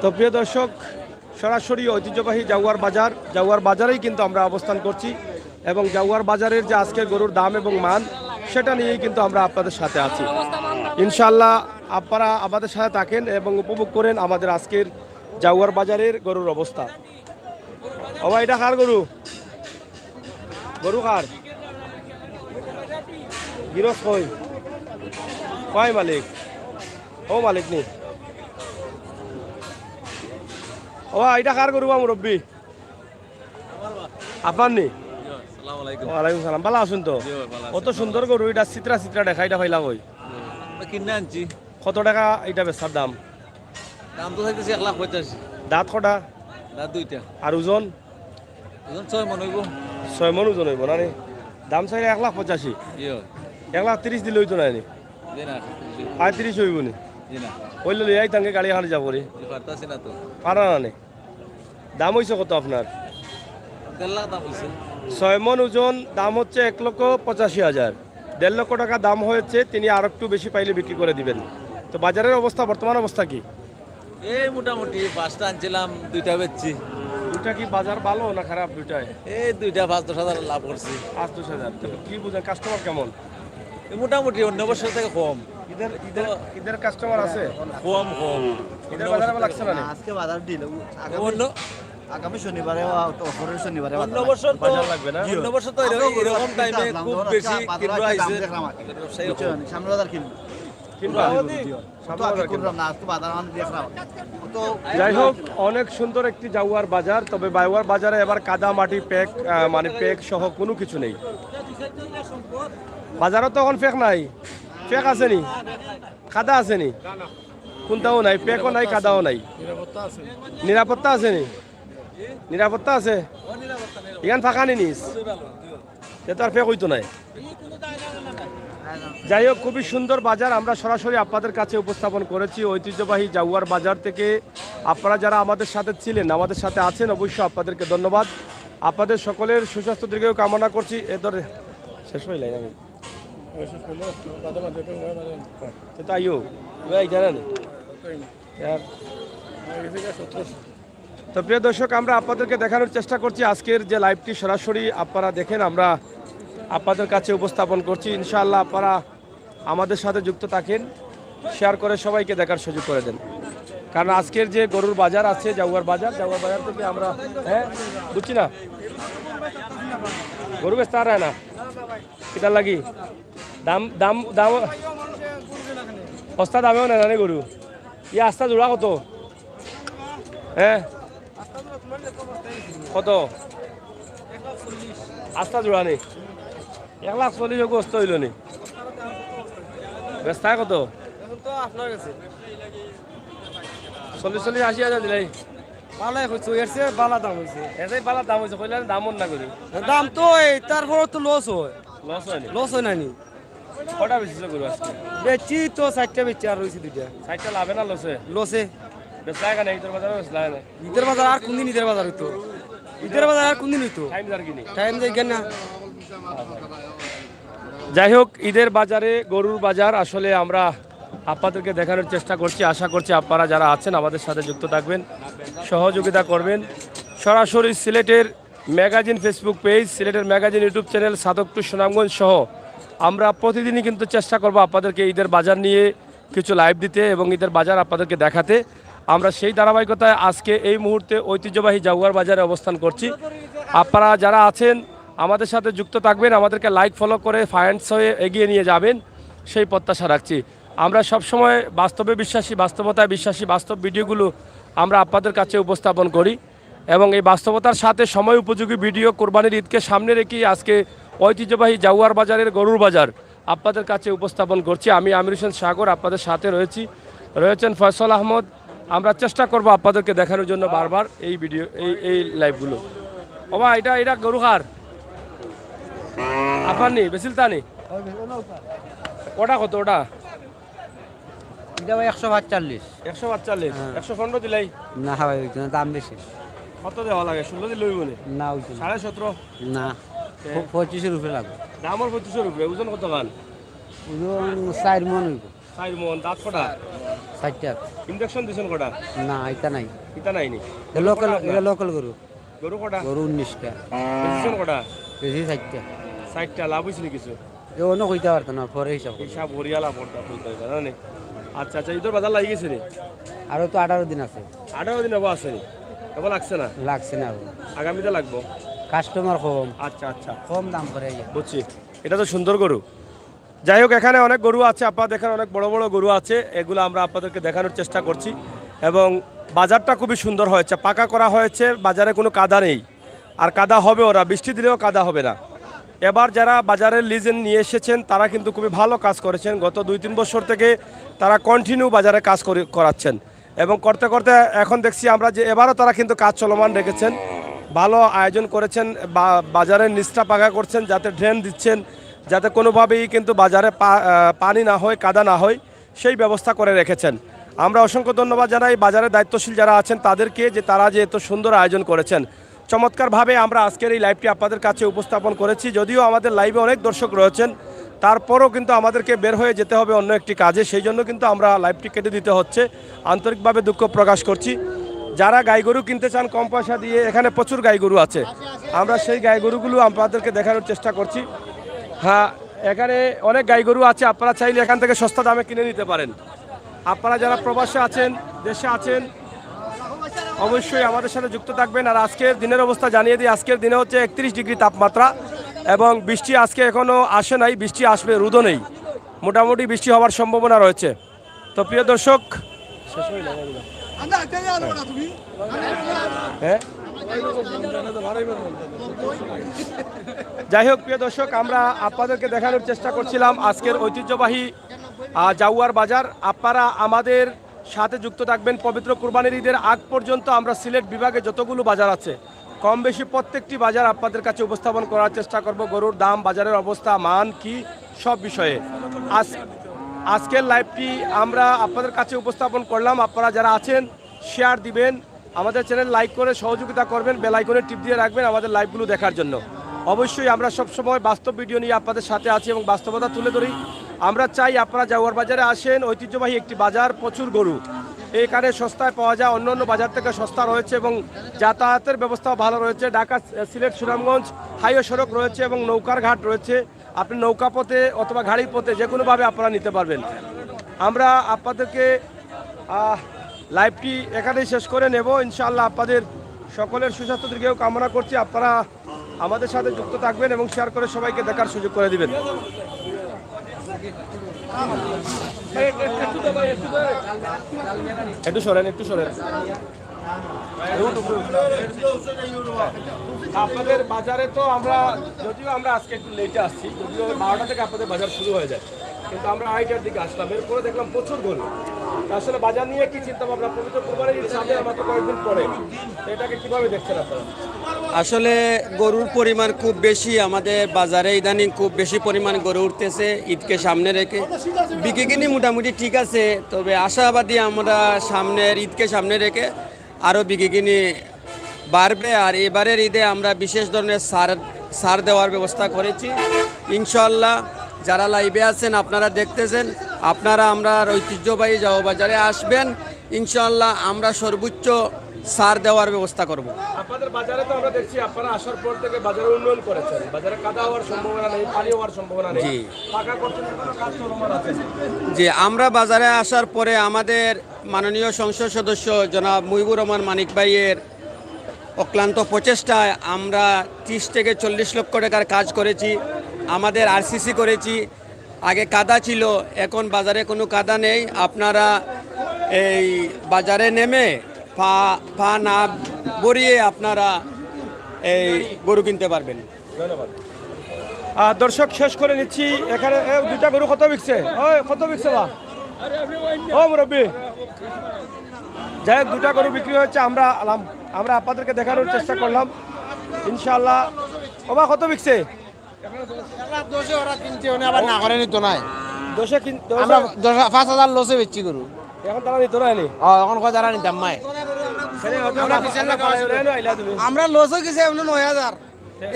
তো প্রিয় দর্শক, সরাসরি ঐতিহ্যবাহী জাউয়ার বাজার, জাউয়ার বাজারেই কিন্তু আমরা অবস্থান করছি এবং জাউয়ার বাজারের যে আজকের গরুর দাম এবং মান, সেটা নিয়েই কিন্তু আমরা আপনাদের সাথে আছি। ইনশাআল্লাহ, আপনারা আমাদের সাথে থাকেন এবং উপভোগ করেন আমাদের আজকের জাউয়ার বাজারের গরুর অবস্থা। ও ভাই, এটা কার গরু? গরু কার? গিরস কই? কয় মালিক? ও মালিক নি? ও ভাই, এটা কার গরু বা মুরব্বি? আপনার নি? জি, আসসালামু আলাইকুম। ওয়ালাইকুম সালাম। ভালা আছইন তো? জি, ভালা আছি। অত সুন্দর গরু, এটা চিত্রা চিত্রা দেখা, এটা পাইলা কই? আমরা কিনে আনছি। কত টাকা এটা বেচার দাম? দাম তো চাইতেছি এক লাখ পঁচাশি। দাঁত কটা? দাঁত দুইটা। আর ওজন? ওজন ছয় মণ অইবো। ছয় মণ ওজন অইবো না নি? দাম চাইলে এক লাখ পঁচাশি। জি। এক লাখ তিরিশ দিলে অইতো না নি? জি না। পঁয়ত্রিশ অইবো নি? জি না। অইলে লইয়া আইতাম গে, গাড়ি আহান যাবো রে। জি, পারতাছি না তো। পারা না নি? দাম অইছে কত আপনার? দেড় লাখ দাম অইছে। ছয় মণ ওজন, দাম হচ্ছে এক লক্ষ পঁচাশি হাজার। দেড় লক্ষ টাকা দাম হয়েছে, তিনি আর একটু বেশি পাইলে বিক্রি করে দিবেন। তো বাজারের অবস্থা, বর্তমান অবস্থা কি? এই মোটামুটি পাঁচটা আনছিলাম, দুইটা বেচছি। দুইটা কি বাজার ভালো না খারাপ দুইটায়? এই দুইটা পাঁচ দশ হাজার লাভ করছি। পাঁচ দশ হাজার। তো কি বুঝেন, কাস্টমার কেমন? এই মোটামুটি অন্য বছর থেকে কম। ঈদের, ঈদের, ঈদের কাস্টমার আছে? কম, কম। ঈদের বাজারে আবার লাগছে না নি? আজকে বাজার ঢিল। অন্য আগামী শনিবারে বা অপরের শনিবারে অন্য বাজার বছর তো, বাজার লাগবে না? অন্য বছর তো এরকম, এরকম টাইমে খুব বেশি কিনবো আইছে। ব্যবসায়ী বুঝছেন? সামনে বাজার কিনবো। কিনবা? তো আগে করলাম না, আজকে বাজার আমাদের দেখলাম। তো যাই হোক, অনেক সুন্দর একটি জাউয়ার বাজার, তবে জাউয়ার বাজারে এবার কাদা মাটি প্যাক, আহ, মানে প্যাক সহ কোনো কিছু নেই। বাজারও তো এখন প্যাক নাই, প্যাক আছে নি, কাদা আছে নি, কোনটাও নাই, প্যাকও নাই, কাদাও নাই। নিরাপত্তা আছে নি? নিরাপত্তা আছে? ইখান ফাঁকা নি নিস? তে তো আর প্যাক অইতো নায়। যাই হোক, খুবই সুন্দর বাজার আমরা সরাসরি আপনাদের কাছে উপস্থাপন করেছি ঐতিহ্যবাহী জাউয়ার বাজার থেকে। আপনারা যারা আমাদের সাথে ছিলেন, আমাদের সাথে আছেন, অবশ্যই আপনাদেরকে ধন্যবাদ। আপনাদের সকলের সুস্বাস্থ্য দীর্ঘায়ু কামনা করছি। এ ধরে শেষ অইলাই আমি। তে তো আইও, ওই জানা নেই। তো প্রিয় দর্শক, আমরা আপনাদেরকে দেখানোর চেষ্টা করছি আজকের যে লাইভটি সরাসরি আপনারা দেখেন, আমরা আপনাদের কাছে উপস্থাপন করছি। ইনশাআল্লাহ আপনারা আমাদের সাথে যুক্ত থাকেন, শেয়ার করে সবাইকে দেখার সুযোগ করে দেন। কারণ আজকের যে গরুর বাজার আছে, জাউয়ার বাজার, জাউয়ার বাজার থেকে আমরা, হ্যাঁ, বুঝছি না, গরু বেচতে আর হয় না। কিতার লাগি? দাম, দাম, দাম, সস্তা দামেও নেয় না রে গরু। ই আস্তা জোড়া কত? হ্যাঁ? কত? আস্তা জোড়া নি? এক লাখ চল্লিশ অগু অস্ত অইলো নি? বেচতায় কত? চল্লিশ, চল্লিশ, আশি হাজার দিলাই। ভালাই কইছো, এর চেয়ে ভালা দাম অইছে। এর চেয়ে ভালা দাম অইছে, কইলে আমি দাম অন না করি। দাম তো অয়, তারপরে তো লস অয়। লস অয় নি? লস অয় না নি? কটা বেচছো গরু আজকে? বেচছি তো চাইরটা বেচছি, আর রইছে দুইটা। চাইরটা লাভে না লসে? লসে। বেচলা কেনে? ঈদের বাজারে বেচলা কেনে? ঈদের বাজার আর কোনদিন ঈদের বাজার হইতো? ঈদের বাজার আর কোনদিন হইতো? টাইম যার কি নি? টাইম যাই না। যাই হোক, ঈদের বাজারে, গরুর বাজার আসলে আমরা আপনাদেরকে দেখানোর চেষ্টা করছি। আশা করছি আপনারা যারা আছেন আমাদের সাথে যুক্ত থাকবেন, সহযোগিতা করবেন। সরাসরি সিলেটের ম্যাগাজিন ফেসবুক পেজ, সিলেটের ম্যাগাজিন ইউটিউব চ্যানেল, সাদক টু সুনামগঞ্জ সহ আমরা প্রতিদিনই কিন্তু চেষ্টা করব আপনাদেরকে ঈদের বাজার নিয়ে কিছু লাইভ দিতে এবং ঈদের বাজার আপনাদেরকে দেখাতে। আমরা সেই ধারাবাহিকতায় আজকে এই মুহূর্তে ঐতিহ্যবাহী জাউয়ার বাজারে অবস্থান করছি। আপনারা যারা আছেন আমাদের সাথে যুক্ত থাকবেন, আমাদেরকে লাইক ফলো করে ফ্রেন্ডস হয়ে এগিয়ে নিয়ে যাবেন, সেই প্রত্যাশা রাখছি। আমরা সবসময় বাস্তবে বিশ্বাসী, বাস্তবতায় বিশ্বাসী, বাস্তব ভিডিওগুলো আমরা আপনাদের কাছে উপস্থাপন করি এবং এই বাস্তবতার সাথে সময় উপযোগী ভিডিও। কোরবানির ঈদকে সামনে রেখে আজকে ঐতিহ্যবাহী জাউয়ার বাজারের গরুর বাজার আপনাদের কাছে উপস্থাপন করছি। আমি আমির হোসেন সাগর, আপনাদের সাথে রয়েছি, রয়েছেন ফয়সল আহমদ। আমরা চেষ্টা করব আপনাদেরকে দেখানোর জন্য বারবার এই ভিডিও, এই এই লাইভগুলো। ওবা, এটা এটা গরু কার? আপনার নি, বেচিলতা নি? ওটা কত ওটা? এটা ভাই একশো পাঁচচল্লিশ। একশো পাঁচচল্লিশ। হ্যাঁ। একশো পনেরো দিলাই? না ভাই, ওই জন্য দাম বেশি। কত দেওয়া লাগে? ষোলো দিলে হইব নি? না, ওই জন্য। সাড়ে সতেরো? না। হ্যাঁ। প- পঁচিশের উপরে লাগবে। দামর পঁচিশের উপরে। ওজন কত খান? ওজন চার মন হইব। চার মন। দাঁত কটা? চারটা। ইঞ্জেকশন দিছেন কটা? না, এটা নাই। এটা নাই নি? লোকাল, কটা আপনার? এটা লোকাল গরু। গরু কটা? গরু উনিশটা। বেচছেন কটা? বেশি চারটা। ষাটটা। লাভ হইছে নি কিছু? এ অন্য কইতে পারতো না, পরে হিসাব করবো। হিসাব হরিয়ালা পড়তা খুলতে হবে, জানো নি? আচ্ছা আচ্ছা, ঈদের বাজার লাগি গেছে নি? আরো তো আঠারো দিন আছে। আঠারো দিন হবো আছে নি? এবার লাগছে না? লাগছে না আরো। আগামীতে লাগবো। কাস্টমার কম। আচ্ছা আচ্ছা, কম দাম করে এই। বুঝছি। এটা তো সুন্দর গরু। যাই হোক, এখানে অনেক গরু আছে, আপনারা দেখেন অনেক বড় বড় গরু আছে, এগুলো আমরা আপনাদেরকে দেখানোর চেষ্টা করছি। এবং বাজারটা খুবই সুন্দর হয়েছে, পাকা করা হয়েছে, বাজারে কোনো কাদা নেই। আর কাদা হবে ওরা, বৃষ্টি দিলেও কাদা হবে না। এবার যারা বাজারের লিজেন নিয়ে এসেছেন, তারা কিন্তু খুবই ভালো কাজ করেছেন। গত দুই তিন বছর থেকে তারা কন্টিনিউ বাজারে কাজ করে, করাচ্ছেন। এবং করতে করতে এখন দেখছি আমরা যে এবারও তারা কিন্তু কাজ চলমান রেখেছেন, ভালো আয়োজন করেছেন, বা বাজারের নিচটা পাকা করছেন, যাতে ড্রেন দিচ্ছেন, যাতে কোনোভাবেই কিন্তু বাজারে পা- আহ, পানি না হয়, কাদা না হয়, সেই ব্যবস্থা করে রেখেছেন। আমরা অসংখ্য ধন্যবাদ জানাই বাজারের দায়িত্বশীল যারা আছেন তাদেরকে, যে তারা যে এত সুন্দর আয়োজন করেছেন। চমৎকারভাবে আমরা আজকের এই লাইভটি আপনাদের কাছে উপস্থাপন করেছি। যদিও আমাদের লাইভে অনেক দর্শক রয়েছেন, তারপরও কিন্তু আমাদেরকে বের হয়ে যেতে হবে অন্য একটি কাজে, সেই জন্য কিন্তু আমরা লাইভটি কেটে দিতে হচ্ছে। আন্তরিকভাবে দুঃখ প্রকাশ করছি। যারা গাই গরু কিনতে চান কম পয়সা দিয়ে, এখানে প্রচুর গাই গরু আছে, আমরা সেই গাই গরুগুলো আপনাদেরকে দেখানোর চেষ্টা করছি। হ্যাঁ, এখানে অনেক গাই গরু আছে, আপনারা চাইলে এখান থেকে সস্তা দামে কিনে নিতে পারেন। আপনারা যারা প্রবাসে আছেন, দেশে আছেন, অবশ্যই আমাদের সাথে যুক্ত থাকবেন। আর আজকের দিনের অবস্থা জানিয়ে দিই, আজকের দিনে হচ্ছে একত্রিশ ডিগ্রি তাপমাত্রা এবং বৃষ্টি আজকে এখনো আসে নাই, বৃষ্টি আসবে, রোদও নেই, মোটামুটি বৃষ্টি হওয়ার সম্ভাবনা রয়েছে। তো প্রিয় দর্শক, শেষ হইল? হ্যাঁ। যাই হোক, প্রিয় দর্শক, আমরা আপনাদেরকে দেখানোর চেষ্টা করছিলাম আজকের ঐতিহ্যবাহী আহ, জাউয়ার বাজার। আপনারা আমাদের সাথে যুক্ত থাকবেন পবিত্র কুরবানির ঈদের আগ পর্যন্ত। আমরা সিলেট বিভাগে যতগুলো বাজার আছে, কম বেশি প্রত্যেকটি বাজার আপনাদের কাছে উপস্থাপন করার চেষ্টা করব। গরুর দাম, বাজারের অবস্থা, মান কি, সব বিষয়ে। আজ আজকের লাইভটি আমরা আপনাদের কাছে উপস্থাপন করলাম। আপনারা যারা আছেন, শেয়ার দিবেন, আমাদের চ্যানেল লাইক করে সহযোগিতা করবেন, বেল আইকনে টিপ দিয়ে রাখবেন আমাদের লাইভগুলো দেখার জন্য। অবশ্যই আমরা সবসময় বাস্তব ভিডিও নিয়ে আপনাদের সাথে আছি এবং বাস্তবতা তুলে ধরি। আমরা চাই আপনারা জাউয়ার বাজারে আসেন, ঐতিহ্যবাহী একটি বাজার, প্রচুর গরু এখানে সস্তায় পাওয়া যায়, অন্য অন্য বাজার থেকে সস্তা রয়েছে এবং যাতায়াতের ব্যবস্থাও ভালো রয়েছে। ঢাকা, সিলেট, সুনামগঞ্জ হাইওয়ে সড়ক রয়েছে এবং নৌকার ঘাট রয়েছে। আপনি নৌকা পথে অথবা গাড়ি পথে যে কোনোভাবে আপনারা নিতে পারবেন। আমরা আপনাদেরকে আহ, লাইভটি এখানেই শেষ করে নেব। ইনশাআল্লাহ, আপনাদের সকলের সুস্বাস্থ্য দীর্ঘায়ু কামনা করছি। আপনারা আমাদের সাথে যুক্ত থাকবেন এবং শেয়ার করে সবাইকে দেখার সুযোগ করে দিবেন। একটু সরেন, একটু সরেন। আপনাদের বাজারে তো আমরা, যদিও আমরা আজকে একটু লেটে আসছি, যদিও বারোটা থেকে আপনাদের বাজার শুরু হয়ে যায়। কিন্তু আমরা আড়াইটার দিকে আসলাম, এরপরে দেখলাম প্রচুর গরু। তা আসলে বাজার নিয়ে কি চিন্তা ভাবনা? পবিত্র কুরবানির ঈদ সামনে আর মাত্র কয়েকদিন পরে, তো এটাকে কিভাবে দেখছেন আপনারা? আসলে গরুর পরিমাণ খুব বেশি, আমাদের বাজারে ইদানিং খুব বেশি পরিমাণ গরু উঠতেছে ঈদকে সামনে রেখে। বিক্রিকিনি মোটামুটি ঠিক আছে, তবে আশাবাদী আমরা সামনের ঈদকে সামনে রেখে আরও বিক্রিকিনি বাড়বে। আর এবারের ঈদে আমরা বিশেষ ধরনের ছাড় ছাড় দেওয়ার ব্যবস্থা করেছি। ইনশাআল্লাহ, যারা লাইভে আছেন, আপনারা দেখতেছেন, আপনারা আমরার ঐতিহ্যবাহী জাউ বাজারে আসবেন। ইনশাআল্লাহ, আমরা সর্বোচ্চ ছাড় দেওয়ার ব্যবস্থা করব। আপনাদের বাজারে তো আমরা দেখছি, আপনারা আসার পর থেকে বাজারে উন্নয়ন করেছেন, বাজারে কাদা হওয়ার সম্ভাবনা নেই, পানি হওয়ার সম্ভাবনা নেই। জি। পাকা করছেন, কোনো কাজ চলমান আছে? জি, আমরা বাজারে আসার পরে আমাদের মাননীয় সংসদ সদস্য জনাব মুহিবুর রহমান মানিক ভাইয়ের অক্লান্ত প্রচেষ্টায় আমরা ত্রিশ থেকে চল্লিশ লক্ষ টাকার কাজ করেছি। আমাদের আরসিসি করেছি, আগে কাদা ছিল, এখন বাজারে কোনো কাদা নেই। আপনারা এই বাজারে নেমে পা পা না ভরিয়ে আপনারা এই গরু কিনতে পারবেন। ধন্যবাদ। আহ, দর্শক, শেষ করে নিচ্ছি এখানে। এ, দুইটা গরু কত বিকছে? ওই, কত বিকছে বা? ও মুরব্বী, যাই হোক, দুইটা গরু বিক্রি হয়েছে। আমরা আলাম, আমরা আপনাদেরকে দেখানোর চেষ্টা করলাম। ইনশাআল্লাহ। ও বা, কত বিকছে? এক লাখ দশে ওরা কিনছে, উনি আবার না করে নিত নাই। দশে কিন-, দশে আমরা দশ, পাঁচ হাজার লসে বেচছি গরু। এখন তারা নিত না নি? ও, এখন কয় তারা নিতাম মাই। আমরা লস হয়ে গেছে এমনি নয় হাজার।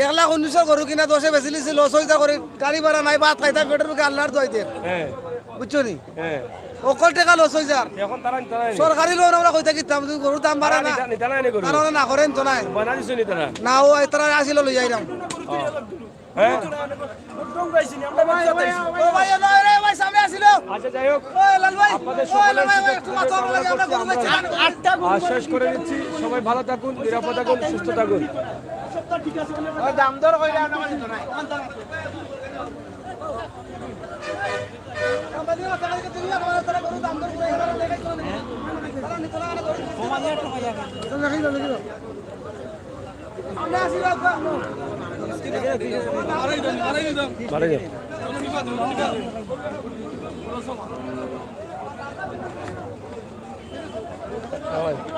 এক লাখ উনিশর গরু কিনা দশে বেচিলিছি, লস হয়ে যা করে, গাড়ি ভাড়া নাই, ভাত খাইতাম পেটের মুখে আল্লাহর দোয়াই দের। হ্যাঁ। বুঝছো নি? হ্যাঁ। অকল টাকা লস হয়ে যার। এখন তারা নিত না নি? সরকারি লোন আমরা কইতা কিতাম, যদি গরুর দাম বাড়ে তারা না। নিতা-, নিতা না নি গরু? তারা না করেন তো নাই। বানা দিছো নি তারা? না, ও তারা আসিল লই যাইলাম। ও। হ্যাঁ? ও ভাই, ও ভাই, রে ভাই, সামনে আসিল। আচ্ছা, যাই হোক, ও লাল ভাই, আপনাদের ও সকলের লাল ভাই, সুযোগ একটু সুবিধা মাথা কামনা ওপরে করছি আমরা। আটটা গরু আর শেষ করে দিচ্ছি। সবাই ভালো থাকুন, নিরাপদ থাকুন, সুস্থ থাকুন। ওই দাম দর কইরা আমরা মানি তো নাই। বাড়াই দেন।